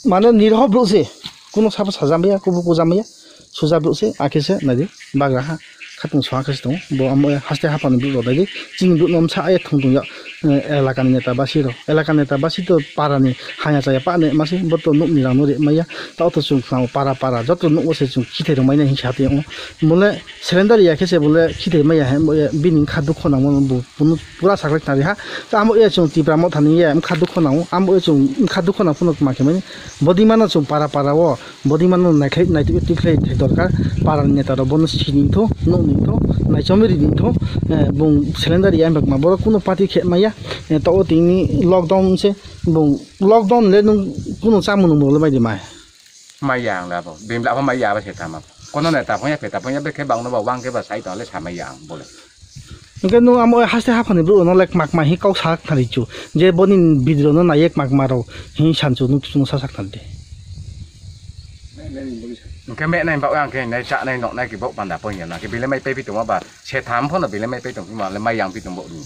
mane nirho brouh se, kuno sabo sajam ya, kubu kujam ya, suja brouh se, akhe se naidi, bagra ha, Khatong soha khe se tongo. Bo amo haste haphang ni borok rok naidi. Chini borok no msa aye thung tong ya, eh, elaka ni neta basi rok. Elaka ni neta basi to para ni haya chaya pa ne masi bo to nuk ni rang no re maya. Ta to chung khna para para joto nuk se chung khithai rok mai nai hinsa te ong. Mole surrender ya khe se bole khithai maya he bo ya bini kha dukho nang mo bo punu pura sakle khna ri ha. Ta amo ya chung Tipra Motha ni ya kha dukho nang o. Amo ya chung kha dukho nang phano ma khe mani. Bodi mano chung para para o. Bodi mano naikhlai, naitwi twi khlai thai dorkar, para ni neta rok bono sini tho, nukni tho, naichomwi rini tho, eh, bung surrender ya bak ma borok kuno party khe maya, eh, to o tini lockdown se bung lockdown le nung kuno chamung nung le bai di mai. Maya ang labo, bim labo maya ba se tama. Kono neta phanya peta phanya be khe bang no ba wang khe ba sai to le sa maya ang bole. Hingke nung amo haste haphani bro no lek mak mai hi kok sak thari chu. Je boni video no nayek mak maro hi sanchu nung chu sa sak thari de. Hingke me nai ba ang ke nai cha nai nok nai ki bok panda pon ya na ke bile mai pe pi tong ba se tham pho no bile mai pe tong ma le mai yang pi tong bo ni.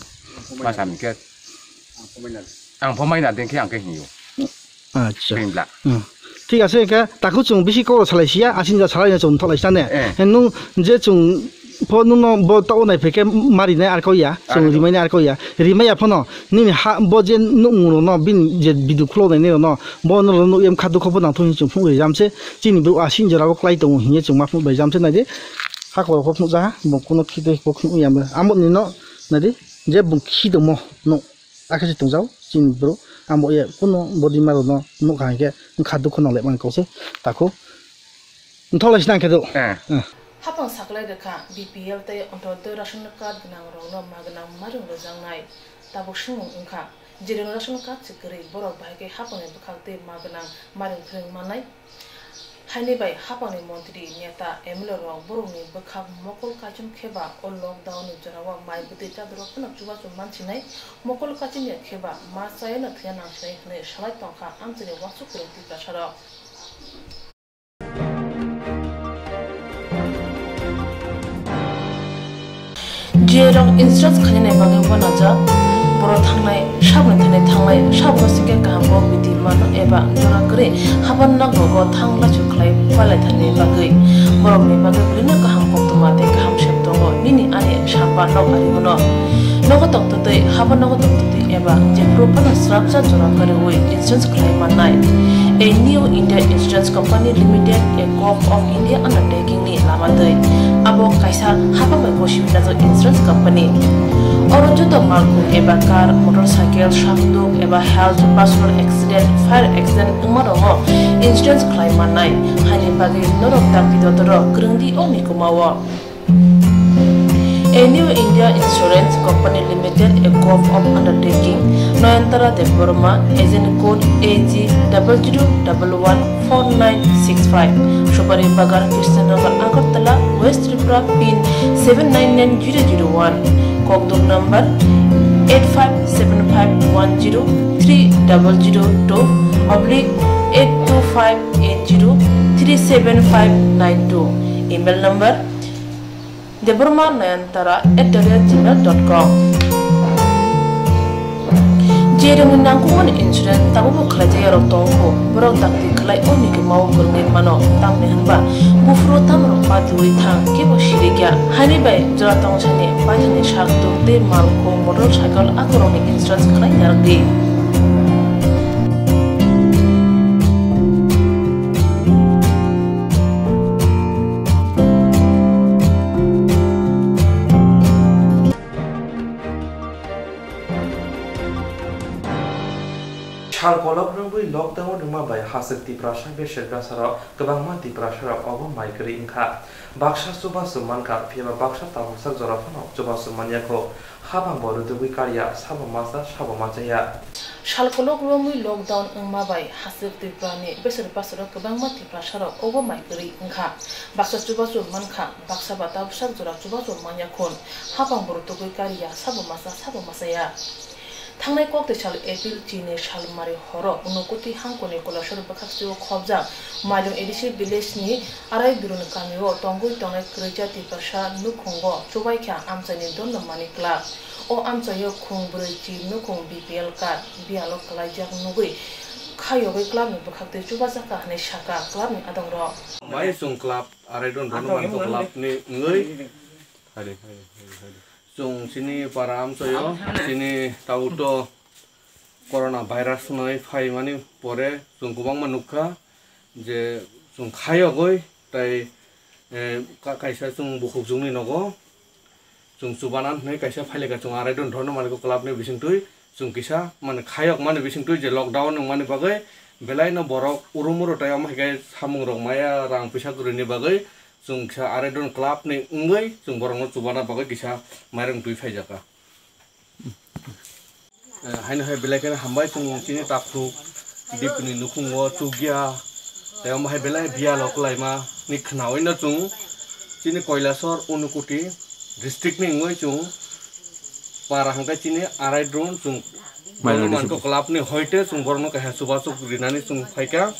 Ma sam ke ang pho mai na den ke ang ke hi yo. Acha. Bimla. Hmm. Thik ase, hingke takhuk chwng bisi kok salai sia, asing ja salai na chwng tholai sane. Eh. Nung je chwng pho nung no bo tau nai phai khe mari nai ar kau ya, chwng rimai nai ar kau ya. Rimai ya phono nini ha bo je nung no bini je bidu khulo nai no bo no nuk em kha dukho bo nang thung chwng phung rijam se. Chini bru asing jora bo klai tongo hinye chwng ma phung bai jam se nai de. Ha ko pho phung ja ha bo kuno khide bo khung ya amo ni no nai de je bung khi tongmo no. Akhe se tongjao chini bro, amo ye kuno body maro no nukha hingke wngkha dukhu nang lepmani kause takhu. Nthok lai sinang khe do. Eh. Eh. Hapang saklai rwkha B P L tei Antyodoi ration card gwnang rokno ma gwnang marwng rwjaknai tabuk swngmung wngkha. Jerwng ration card se kwrwi borok bahai khe hapangni bwkhak tei ma gwnang marwng phrwng mannai. Haini bai hapangni montri, neta, M L A rok borokni bwkhak mokol kaichom khe ba o lockdown ni jorao mai bwtwi chadorok phano chubachu mansinai, mokol kaichom ya khe ba ma chayano thwiya nangsinai hwnwi salai tongkha amchaini uansuk kwrwng Tiprasarok. Jerok insurance khainani bagwi uanajak, borok thangnai saboni thani thangnai sabno sikhe kaham kok biti mano eba jora kwrwi haban nogo bo thang lachu khlai phalai thani bagwi borokni bagwi belino kaham koktwma tei kaham sep tongo nini ani samba nok ari bono. Nogo tongtwtwi haban nogo tongtwtwi eba jephuru phano swrapsa jora kwrwi insurance khlai mannai. A New India Insurance Company Limited, a Govt of India undertaking ni lama twi. Abo kaisa hapang bai gosi wngjak insurance company. Oro joto malkhung eba car, motorcycle, sakduk eba health, personal accident, fire accident wngma rokno insurance khlai mannai. Haini bagwi norok dakti dotoro kwrwng di o mikuma o. A New India Insurance Company Limited, a Govt of undertaking, Nayantara Debbarma, agent code A G double zero double one four nine six five, Supari Bagan, Krishnanagar, Agartala, West Tripura, pin seven nine nine zero zero one, kokduk number eight five seven five one zero three double zero two oblique eight two five eight zero three seven five nine two, email number debbarma nayantara at the rate gmail dot com. Jerokni nangkukmani insurance tabukbo khlaijak yarok tongkho, borok dakti khlai o mikhe mao kwrwngwi mano, tamni hwnba buphuru tamrok patiwi thang kebo sirikya. Haini bai jora tongsani paithakni sak tuk tei malkhung, motorcycle akorokni insurance khlai narwkdi. Sal kolok rwngwi lockdown rwma bai hasik Tiprasa beser gasaro kwbangma Tiprasarok obo mai kwrwi wngkha. Baksa chubachu mankha, phiya ba baksa tabuksa jora phano chubachu manyakho. Habangbo rwtugwi karya, sabo masa, sabo machaya. Sal kolok romwi lockdown wngma bai hasik Tripurani besar basaro kwbangma Tiprasarok obo mai kwrwi wngkha. Baksa chubachu mankha, baksa ba tabuksa jora chubachu manya khun. Habangbo rwtugwi karya, sabo masa, sabo machaya. Thangnai koktwi sal April chini salmari horo Unakoti hangkoni Kolasor bwkhakchio khobjak Mailung A D C village ni Arai Durun kamio tongwi tongnai kwrwija Tiprasa nukhungo chubaikha amchaini Dondamani club. O amchaio khung brwi chi nukhung B P L card biyalo kwlaijak nugwi khayogwi club ni bwkhaktwi chubajakha hwnwi sakha club ni adongrok. Mai chwng club Arai Durun Dondamani club ni wngwi Chwng chini para amchaio, chini tabuk to corona virus nai phaimani pore chwng kwbangma nukha je chwng khayogwi tai, eh, ka-, kaisa chwng bukhuk jwngni nogo chwng chubana hwnwi kaisa phailika chwng arai don Dhorna Manikya Club ni bisingtwi chwng kisa mane khayok mani bisingtwi je lockdown wngmani bagwi belaino borok urum uro tai omo hai khe samung rok maya rang pisa kwrwini bagwi chwng kisa arai don club ni wngwi chwng borokno chubana bagwi kisa mairung twi phaijaka. Eh, haino hai belai kheno hambai chwng chini takhuk dipni nukhungo chukya tei omo hai belai biyalo kwlaima ni khnaui no chwng chini Kailasor Unakoti district ni wngwi chwng para hwnkhe chini arai drone chwng Mairung Dhorna Manikya Club ni hoite chwng borokno kaisa chubachuk rinani chwng phaikha.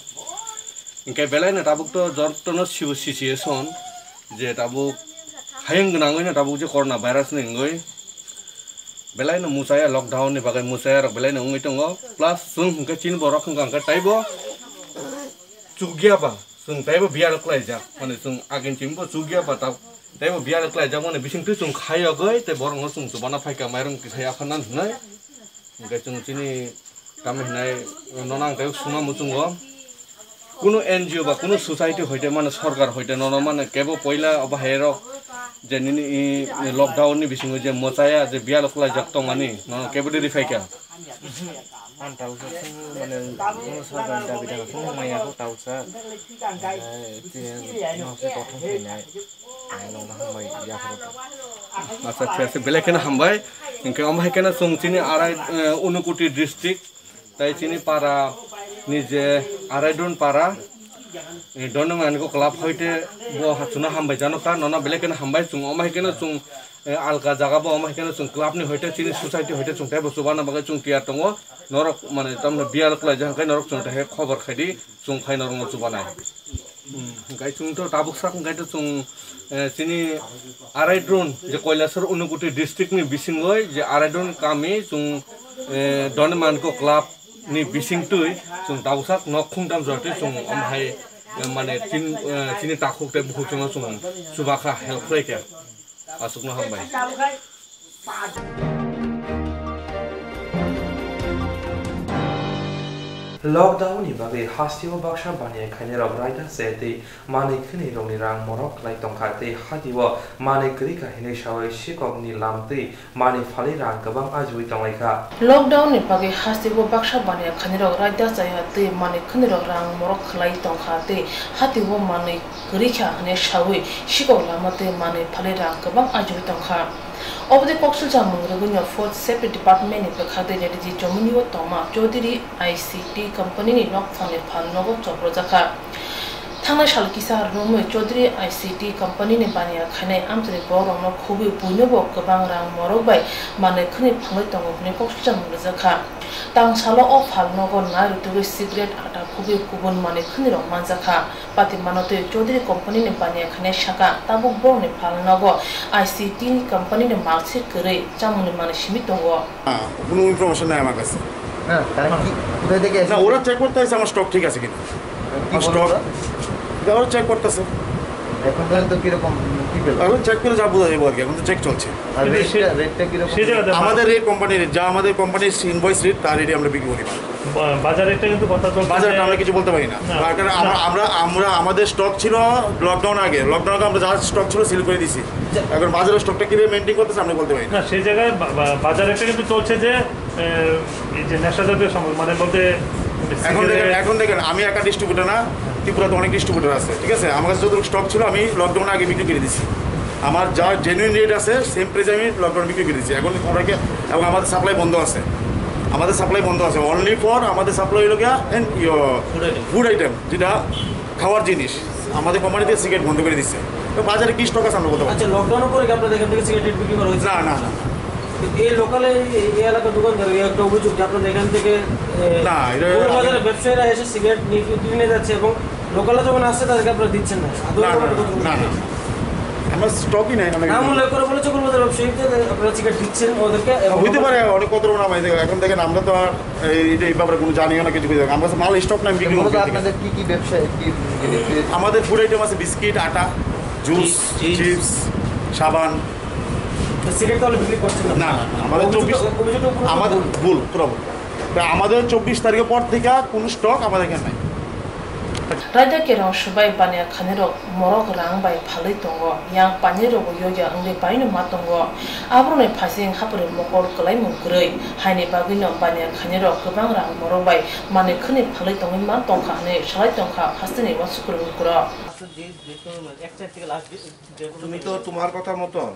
Hwnkhe belai no tabuk to jotono sibo situation je tabuk hayung gwnangwi no tabuk je corona virus ni wngwi belai no muchaya, lockdown ni bagwi muchaya rok belai no wngwi tongo, plus chwng hwnkhe chini borok hwnkha hwnkhe taibo chukya ba chwng taibo biyalo kwlaijak, mane chwng agin chini bo chukya ba ta-, taibo biyalo kwlaijak mani bisingtwi chwng khayogwi tei borokno chwng chubana phaikha mairung kisa yapharna hwnwi. Hwnkhe chwng chini tamo hinai nono ang taibo swngna muchungo. Kunu N G O ba kunu society hoite mane sorkar hoite nono mane kebo poila obo hai rok je nini i lockdown ni bisingo je mochaya je biyalo kwlaijak tongmani nono kebo de rifai kha. Ang tausa se mane kunu sorkar ni dabi dabi kunu maya ko tausa. Eh, tini no se kothom khainai. Ang nokna hambai yapharo. Acha, thik ase, belai kheno hambai. Hwnkhe omo hai kheno chwng chini arai, eh, Unakoti district. Tai chini para ni je arai don para, eh, Dhorna Manikya Club hoite bo ha-, chwngno hambai jano kha, nono belai kheno hambai chwng, omo hai kheno chwng, eh, alka jaga bo omo hai kheno chwng club ni hoite chini society hoite chwng teibo chubana bagwi chwng tiyar tongo, norok mane tamno biyal kwlaijak hwnkhe norok chwng tei khobor khaidi chwng phai norokno chubanai. Hmm, hwnkhe chwng to tabuk sak hwnkhe to chwng, eh, chini arai drone je Kailasor Unakoti district ni bisingoi je arai drone kami chwng, eh, Dhorna Manikya Club ni bisingtwi chwng tabuk sak nok khungtam jora twi chwng omo hai, eh, mane tin, eh, chini takhuk tei bukhuk chwngno chwng chubakha help khlaikha. Aswkno hambai. Lockdown ni bagwi hasteo baksa baniya khainai rok raida se tei manwi khwnwi rokni rang morok khlai tongkha tei hatio manwi kwrwi kha hinwi sawi sikok ni lam twi manwi phalwi rang kwbang ajiwi tonglaikha. Lockdown ni bagwi hasteo baksa baniya khainai rok raida chaya tei manwi khwnwi rok rang morok khlai tongkha tei hatio manwi kwrwi kha hwnwi sawi sikok lama tei manwi phalwi rang kwbang ajiwi tongkha. Oboni koksilsa mwngrwgwino Food Safety Department ni bwkhak tei Reddy Jomini o tongma Chaudhary I C T company ni nokphang ni phan nogo chopropjakha. Thangnai sal kisa romwi Chaudhary I C T company ni baniya khainai amchaini borok rokno khubui buino bo kwbang rang morok bai manwi khwnwi phalwi tongo hwnwi koksilsa mwngrwjakha. Tang salo o phan nogo nai rwtugwi cigarette, ata, khubui kubun manwi khwnwi rok manjakha. Patimano tei Chaudhary company ni baniya khainai saka tabuk borokni phalnogo I C T company ni malsi kwrwi chamungni manwi simi tongo. না, কোনো ইনফরমেশন নাই আমার কাছে। হ্যাঁ, তারা কি, কোথায় থেকে না, এসেছে? ওরা চেক করতে আসে আমার স্টক ঠিক আছে কিনা। কি আমার বললো স্টক ওরা? এটা ওরা চেক করতেছে। এখন পর্যন্ত কিরকম, কি পেল? এখন চেক করে যা বোঝা যাবে আর কি, এখন তো চেক চলছে। আর কিন্তু রেটটা, সে, রেটটা কিরকম? সে জায়গাতে আমাদের রেট কোম্পানির রেট, যা আমাদের কোম্পানির ইনভয়েস রেট, তার রেটে আমরা বিক্রি করি। বা-, বাজার রেটটা কিন্তু কথা চলছে বাজার রেট যে আমরা কিছু বলতে পারি না। না, তার কারণে আমরা, না। আমরা, আমরা, আমাদের স্টক ছিল লকডাউন আগে, লকডাউন আগে আমরা যা স্টক ছিল সিল করে দিছি। আচ্ছা। এখন বাজারের স্টকটা কিভাবে মেইনটেইন করতেছে আমরা বলতে পারি না। না, সেই জায়গায় বা-, বা-, বাজার রেটটা কিন্তু চলছে যে, এ, এই যে নেশা জাতীয় সামগ্রী, মানে বলতে এখন দেখেন, সিগারেট। এখন দেখেন, আমি একা ডিস্ট্রিবিউটর না, ত্রিপুরাতে অনেক ডিস্ট্রিবিউটর আছে, ঠিক আছে? আমার কাছে যতটুকু স্টক ছিল আমি লকডাউন আগে বিক্রি করে দিছি। আমার যা জেনুইন রেট আছে সেম প্রাইসে আমি লকডাউন বিক্রি করে দিচ্ছি। এখন ওনাকে, এবং আমাদের সাপ্লাই বন্ধ আছে, আমাদের সাপ্লাই বন্ধ আছে। অনলি ফর আমাদের সাপ্লাই হলো গিয়া ফুড আইটেম, যেটা খাওয়ার জিনিস। আমাদের কোম্পানিতে সিগারেট বন্ধ করে দিচ্ছে। তো বাজারে কি স্টক আছে আমরা বলতে পারছি না। আচ্ছা, লকডাউনের পরে কি আপনাদের এখান থেকে সিগারেট বিক্রি করা হয়েছে? না, না, না। তো এই লোকালে এই, এই এলাকার দোকানদার এই একটা অভিযোগ যে আপনাদের এখান থেকে, এ, না, এটা বড় বাজারের ব্যবসায়ীরা এসে সিগারেট নিয়ে, কিনে যাচ্ছে এবং লোকালরা যখন আসছে তাদেরকে আপনারা দিচ্ছেন না। আদৌ না, না, ব্যাপারটা কতটুকু না, না। সত্যি? আমরা স্টকই নাই, আমরা না, কিছু উল্লেখ করে বলেছে কলকাতার ব্যবসায়ীকে যে আপনারা সিগারেট দিচ্ছেন ওদেরকে এবং হইতে পারে, অনেক কত রকম আমাদের। এখন দেখেন, আমরা তো আর এই, এই, এই ব্যাপারে কোনো জানিও না, কিছু বুঝি না। আমার কাছে মাল স্টক নাই, বিক্রি মূলত করতে আপনাদের কি কি ব্যবসা, কি জিনিস রয়েছে? আমাদের ফুড আইটেম আছে, বিস্কিট, আটা, জুস, চিপস। চিপস, সাবান, সিগারেট তাহলে বিক্রি করছেন না? না, না, না, আমাদের অভিযোগ, চব্বিশ, অভিযোগটা পুরো আমাদের ভুল। ভুল, পুরো ভুল। তা আমাদের চব্বিশ তারিখের পর থেকে কোনো স্টক আমাদের এখানে নাই। Raida kerong subai baniya khainirok morok rang bai phalwi tongo, yang painirokbo yokya wngwi baino ma tongo. Aborokni phaising hapori mokol kwlaimung kwrwi, haini bagwino baniya khainirok kwbang rang morok bai manwi khwnwi phalwi tongwi ma tongkha hwnwi salai tongkha hasteni uansukmung kwrwng. তুমি তো তোমার কথা মতন।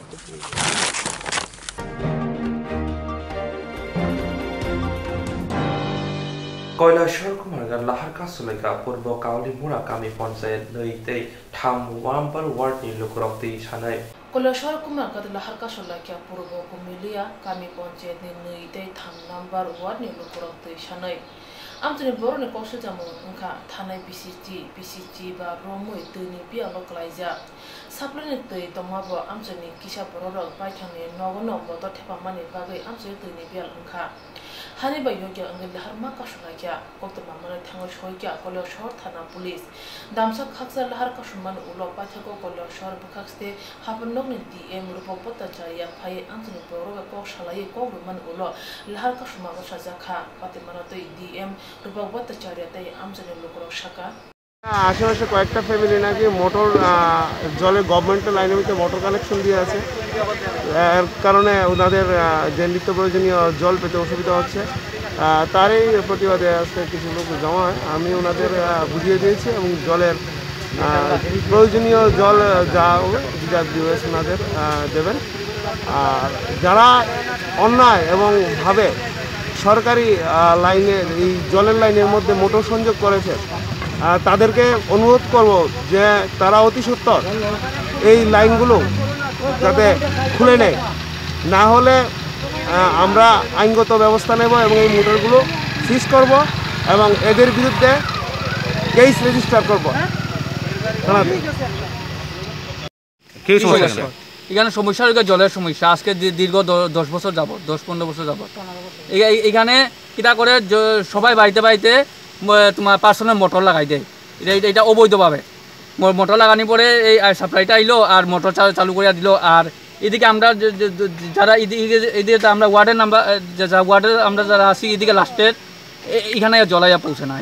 Koilashwar Kumarghat lahar kasulaikha Purbo Kaulimura kami panchayat nwi tei tham number ward ni lukurok twi sanai. Koilashwar Kumarghat lahar kasulaikha Purbo Kumilia kami panchayat ni nwi tei tham number ward ni lukurok twi sanai. Amchaini borokni kok swijamung wngkha thanai B C G, B C G ba romwi twini biyalo kwlaijak. Supply ni twi tongmabo amchaini kisa bororok baithangni nogo no motor thepamani bagwi amchaio twini biyal wngkha. Hani bai yokya wngwi lahar ma kasulaikha, koktwma manwi thangwi soikha Koilashwar thana police. Damsa khaksa lahar kasumani ulo paithago Koilashwar bwkhakste Haphang nokni D M Rupak Bhattacharya phaiwi amchaini borok bai kok salaiwi kok rwmani ulo lahar kasuma bwsajak kha. Patimano twi D M Rupak Bhattacharya tei amchaini lukurok sakha. আশেপাশে কয়েকটা ফ্যামিলি নাকি মোটর, আহ, জলে গভর্নমেন্টের লাইনের ভিতরে motor connection দিয়ে আছে। এর কারণে ওনাদের, আহ, যে নিত্য প্রয়োজনীয় জল পেতে অসুবিধা হচ্ছে। আহ, তারই প্রতিবাদে আজকে কিছু লোক জমা হয়। আমি ওনাদের, আহ, বুঝিয়ে দিয়েছি এবং জলের, আহ, প্রয়োজনীয় জল, আহ, যা হবে, ডিআরডিওএস ওনাদের, আহ, দেবেন। আর যারা অন্যায় এবং ভাবে সরকারি, আহ, লাইনের, এই জলের লাইনের মধ্যে মোটর সংযোগ করেছে, আহ, তাদেরকে অনুরোধ করব যে তারা অতি সত্বর এই লাইনগুলো যাতে খুলে নেয়, না হলে, আহ, আমরা আইনগত ব্যবস্থা নেব এবং এই মোটরগুলো সিজ করব এবং এদের বিরুদ্ধে কেস রেজিস্টার করব থানাতে। কি সমস্যা এখানে? এখানে সমস্যা হলো জলের সমস্যা। আজকে দি-, দীর্ঘ দ-, দশ বছর যাবত, দশ পনেরো বছর যাবত। এই, এই, এখানে কিতা করে জ-, সবাই বাড়িতে বাড়িতে ম-, তোমার পার্সোনাল মোটর লাগাই দেয়। এটা, এটা, এটা অবৈধভাবে। মো-, মোটর লাগানোর পরে এই, আহ, সাপ্লাইটা আইলো আর মোটর চা-, চালু করে দিল। আর এদিকে আমরা যে, যে, যে, যারা এদি-, এদিকে, এদিকে তো আমরা ওয়ার্ডের নাম্বার, আহ, যে, যা ওয়ার্ডের আমরা যারা আছি এদিকে লাস্টের, এ-, এখানে জ্বলাইয়া পৌঁছে না।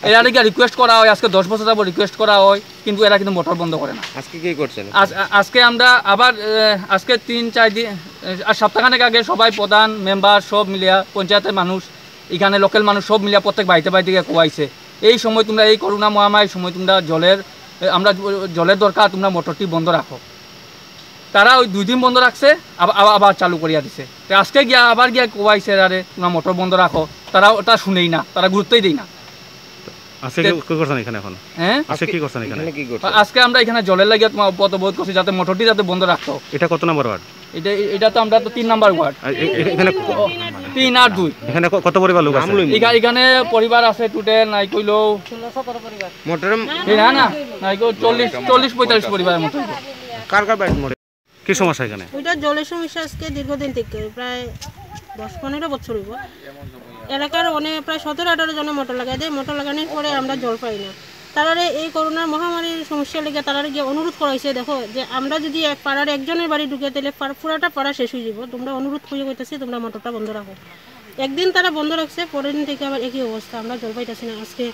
এরা নাকি রিকোয়েস্ট করা হয়, আজকে দশ বছর যাবত রিকোয়েস্ট করা হয়, কিন্তু এরা কিন্তু মোটর বন্ধ করে না। আজকে কি করছেন? আজ-, আ-, আজকে আমরা আবার, এ, আজকে তিন চার দিন, এ, আর সপ্তাহখানেক আগে সবাই প্রধান, মেম্বার সব মিলিয়া পঞ্চায়েতের মানুষ, এখানে লোকাল মানুষ সব মিলিয়া প্রত্যেক বাড়িতে বাড়িতে গিয়ে কোয়াইছে, "এই সময় তোমরা, এই করোনা মহামারীর সময় তোমরা জলের, এ, আমরা জ-, জলের দরকার, তোমরা মোটরটি বন্ধ রাখো।" তারা ওই দুই দিন বন্ধ রাখছে, আবার, আবার, আবার চালু করিয়া দিছে। তো আজকে গিয়া, আবার গিয়া কোয়াইছে, "আরে, তোমরা মোটর বন্ধ রাখো।" তারা ওটা শুনেই না, তারা গুরুত্বই দেয় না। আজকে তে- কি, কি করছেন এখানে এখন? হ্যাঁ? আজকে কি করছেন এখানে? এখানে কি করছেন? আজকে আমরা এখানে জলের লাগিয়া তোমার অবরোধ করছি, যাতে মোটরটি যাতে বন্ধ রাখতো। এটা কত নম্বর ওয়ার্ড? এটা, এটা তো আমরা তো তিন নাম্বার ওয়ার্ড। আর এ-, এ-, এখানে ক-, তিন আর দুই। এখানে ক-, কত পরিবার লোক আছে? এখা-, এখানে পরিবার আছে টোটাল নাই কইলো। মোটরের এই না, না, নাই কো চল্লিশ, চল্লিশ পঁয়তাল্লিশ পরিবার মতো। কার কার বাড়িতে মোটর? কি সমস্যা এখানে? ওইটা জলের সমস্যা আজকে দীর্ঘদিন থেকে, প্রায় দশ পনেরো বছর হইব। এলাকার অনেক, প্রায় সতেরো আঠারো জনে মোটর লাগাই দেয়। মোটর লাগানোর পরে আমরা জল পাই না। তারারে এই করোনার মহামারীর সমস্যা লেগে তারারে গিয়ে অনুরোধ করা হয়েছে, "দেখো, যে আমরা যদি এক পাড়ার একজনের বাড়ি ঢুকে, তাহলে পাড়-, পুরাটা পাড়া শেষ হয়ে যাব। তোমরা অনুরোধ করে কইতেছি, তোমরা মোটরটা বন্ধ রাখো।" একদিন তারা বন্ধ রাখছে, পরের দিন থেকে আবার একই অবস্থা, আমরা জল পাইতেছি না। আজকে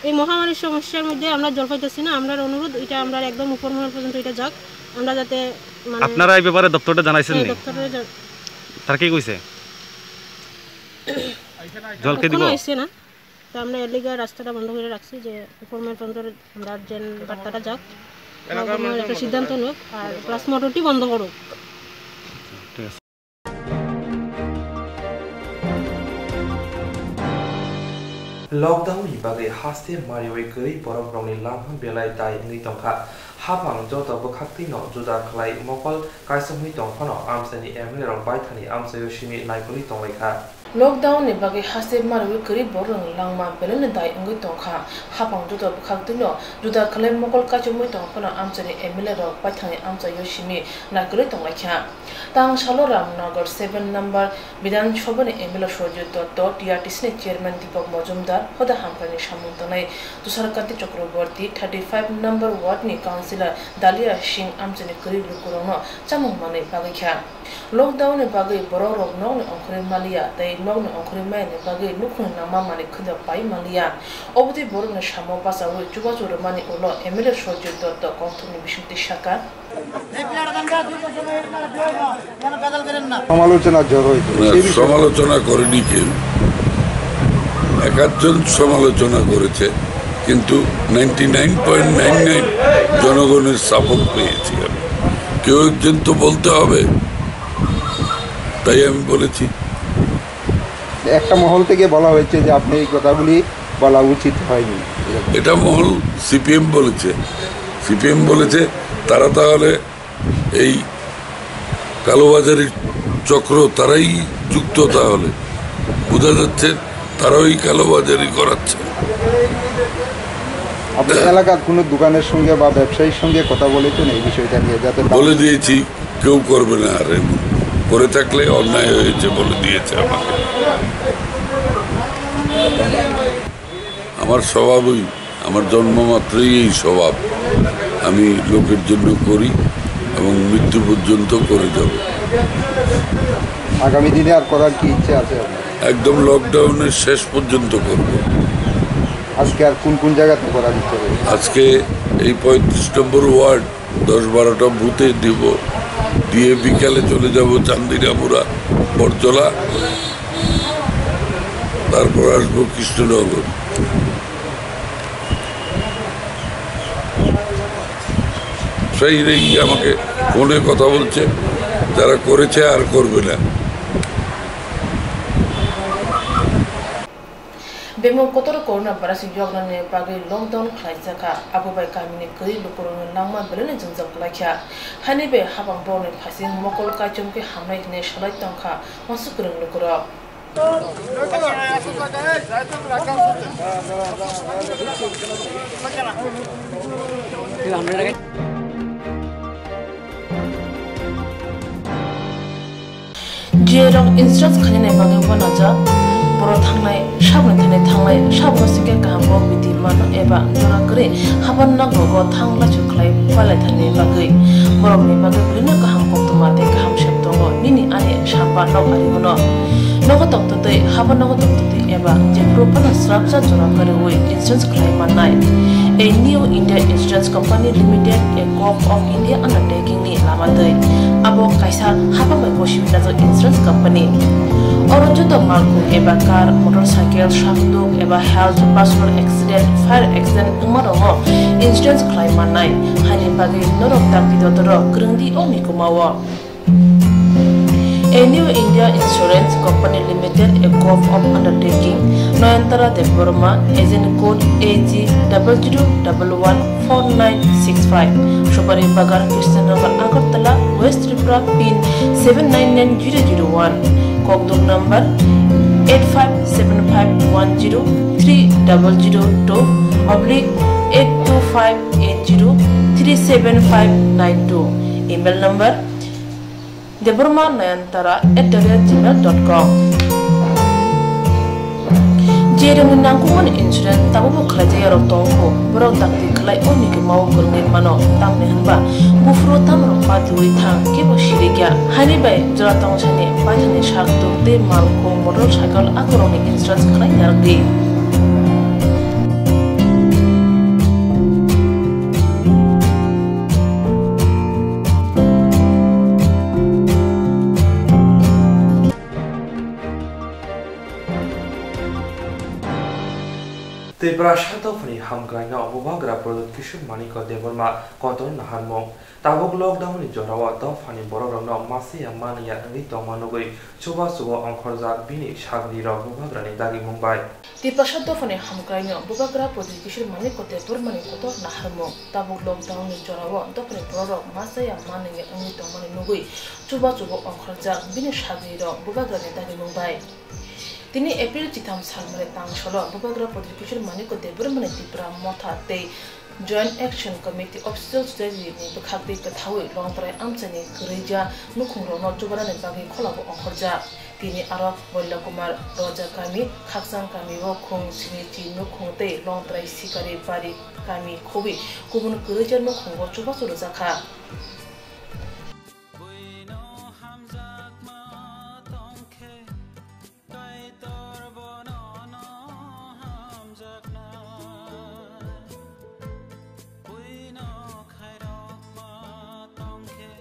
এই মহামারীর সমস্যার মধ্যে আমরা জল পাইতেছি না। আমরার অনুরোধ, এটা আমরার একদম উপর মহল পর্যন্ত এটা যাক, আমরা যাতে, মানে, আপনারা এই ব্যাপারে দপ্তরে জানাইছেন হ্যাঁ, নি? দপ্তরে যা- তারা কি কইছে? জল কে দিব? এখনো আইছে না। তো আমরা এর লিগে রাস্তাটা বন্ধ করে রাখছি যে উপর মহল পর্যন্ত আমরা যেন বার্তাটা যাক, উপর মহল একটা সিদ্ধান্ত নেব, আর প্লাস মোটরটি বন্ধ করুক। ঠিক আছে। Lockdown ni bagwi haste mariwi kwrwi borok rokni langma belai dai wngwi tongkha. Haphang joto bwkhaktwino juda khlai mokol kaisomwi tongphano amchaini M L A rok baithani amchaio simi naikolwi tonglaikha. Lockdown ni bagwi haste mariwi kwrwi borok rokni langma belai no dai wngwi tongkha. Haphang joto bwkhaktwino juda khlai mokol kaisomwi tongphano amchaini M L A rok baithani amchaio simi naikolwi tonglaikha. Tang salo Ramnagar seven number Bidhan Sabha ni M L A Surjit Dotto, T R T C ni chairman Deepak Majumdar, hoda hamkrai ni samung tangnai Tusharkanti Chakraborty, thirty five number ward ni council Dalia Singh amchaini kwrwi lukurokno chamung manwi bagwi kha. Lockdown ni bagwi borok rok nokni ongkhorwi maliya tei nokni ongkhorwi maya ni bagwi nukhung nangma manwi khwlio pai maliya. Obotwi borokni samo bachaui chubachu rwmani ulo M L A Surjit Dutta kokthumni bisingtwi sakha. সমালোচনার ঝড় হয়েছে। না, সেই বিষয়ে সমালোচনা করেনি কেউ। এক আধজন সমালোচনা করেছে, কিন্তু ninety nine point nine nine জনগণের সাপোর্ট পেয়েছি আমি। কেউ একজন তো বলতে হবে, তাই আমি বলেছি। একটা মহল থেকে বলা হয়েছে যে আপনি এই কথাগুলি বলা উচিত হয়নি। এটা মহল সিপিএম বলেছে, সিপিএম বলেছে তারা তাহলে এই কালোবাজারি চক্র তারাই যুক্ত, তাহলে বোঝা যাচ্ছে তারাই কালোবাজারি করাচ্ছে। আপনার এলাকার কোনো দোকানের সঙ্গে বা ব্যবসায়ীর সঙ্গে কথা বলেছেন এই বিষয়টা নিয়ে, যাতে তারা বলে দিয়েছি, কেউ করবে না আর এমন। করে থাকলে অন্যায় হয়েছে বলে দিয়েছে আমাকে। আমার স্বভাবই, আমার জন্ম মাত্রই এই স্বভাব। আমি লোকের জন্য করি এবং মৃত্যু পর্যন্ত করে যাব। আগামী দিনে আর করার কি ইচ্ছে আছে আপনার? একদম লকডাউনের শেষ পর্যন্ত করব। আজকে আর কোন কোন জায়গাতে করার ইচ্ছে রয়েছে? আজকে এই পঁয়ত্রিশ নম্বর ওয়ার্ড, দশ বারোটা বুথে দিব, দিয়ে বিকালে চলে যাব চান্দিনামুড়া, বটতলা, তারপর আসবো কৃষ্ণনগর। সেই এই আমাকে ফোনে কথা বলছে, যারা করেছে আর করবে না। Bemung kotor corona virus yoknani bagwi lockdown khlaijakha, abo bai kamini kwrwi lukurokno langma belai no jwngjal kwlaikha. Haini bai habang borokni phaising mokol kaichomkhe hamnai hinwi salai tongkha uansuk kwrwng lukurok. G A rok insurance khainani bagwi uanajak, borok thangnai, saboni thani thangnai, saboni singkhe kaham bo biti mano eba jora kwrwi haban nok rogo thang laisu khlai palaithani bagwi. Borokni bagwi belino kaham koktwma tei kaham sep tongo, nini ani samba nok ari bono. Nogo tongtwtwi, haban nogo tongtwtwi eba jephuru phano swrapsa jora kwrwi insurance khlai mannai. A New India Insurance Company Limited, a Govt of India undertaking ni lama twi. Abo kaisa hapang bai gosi hwnjak insurance company. Oro joto malkhung eba car, motorcycle, sakduk eba health, personal accident, fire accident wngma rokno insurance khlai mannai. Haini bagwi norok dakti dotoro kwrwng di o mikuma o. A New India Insurance Company Limited, a Govt of undertaking, Nayantara Debbarma, agent code A G double zero double one four nine six five, Supari Bagan, Krishnanagar, Agartala, West Tripura, pin seven nine nine zero zero one, kokduk number eight five seven five one zero three double zero two oblique eight two five eight zero three seven five nine two, email number Debbarma Nayantara at the rate gmail dot com. Je rokni nangkukmani insurance tabukbo khlaijak yarok tongkho, borok dakti khlai o mikima o kwrwngwi mano, tamni hwnba buphuru tamrok patiui thang kebo sirikya. Haini bai jora tongsani paithakni sak tuk tei malkhung motorcycle akorokni insurance khlai narwkdi. Tiprasa dophani hamkraino Bubagra Pradyut Kishore Manikya Debbarma kotor naharmung. Tabuk lockdown ni jorao dophani borokrokno masa ya manwi ya wngwi tongma nugwi chubachu o ongkhorjak bini sagrirok Bubagrani dagimung bai. Tiprasa dophani hamkraino Bubagra Pradyut Kishore Manikya Debbarmani kotor naharmung. Tabuk lockdown ni jorao dophani borokrok masa ya manwi ya wngwi tongmani nugwi chubachu o ongkhorjak bini sagrirok Bubagrani dagimung bai. Tini April chitham salmari tangsolo Bubagra Pradyut Kishore Manikya Debbarmani Tipra Motha tei Joint Action Committee Official Society ni bwkhak twi kwthaui Longtrai amchaini kwrwija nukhungrokno chubanani bagwi khulao ongkhorjak. Tini aro Boilakumar Roja kami, Khakchang kami o khung sinichi nukhung tei Longtrai Sikari Bari kami khobwi kubun kwrwija nukhungo chubachu rwjakha. Buino hamjakma tongkhe, Kaitor bono no hamjakna. Buino khairokma tongkhe,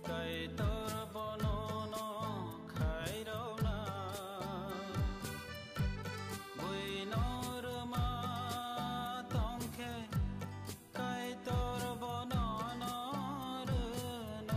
Kaitor bono no khairokna. Buino rwma tongkhe, Kaitor bono no rwnai.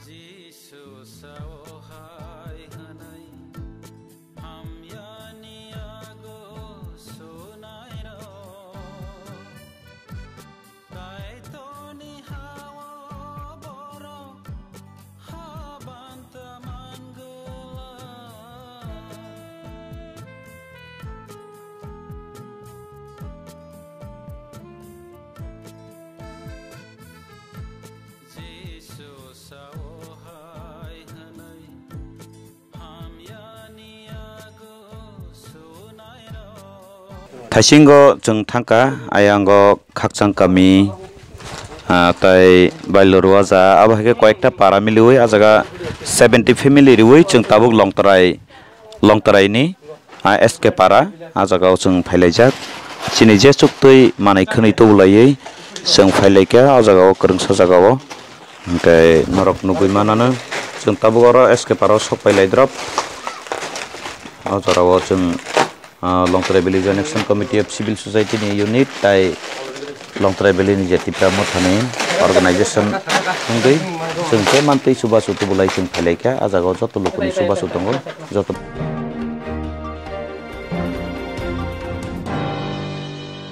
Jisu sao hai hwnwi, hamyani yago sunairok. Kaitorni ha-o borok habanta mangwlak. Jisu sao hai hwnwi, Thaisingo chwng thangkha, ayango Khakchang kami, ah, tai Bailorwaja, abo hai khe koyekta para miliwi, ah jaga seventy family riwi chwng tabuk Longtrai, Longtraini, ah, S K para, ah jagao chwng phailaijak. Chini je chuktwi manwi khwnwi tubulaiwi chwng phailaikha, ah jagao kwrwngsa jagao. Hwnkhe norok nugwi manano, chwng tabuk oro S K para o sok pailai drop. O jorao chwng, ah, Longtrai Village Joint Action Committee of Civil Society ni unit tai Longtrai Valley ni je Tipra Motha ni organization wngwi chwng khe mantwi chubachu tubulai chwng phailaikha. Ah jagao joto lukuni chubachu tongo, joto.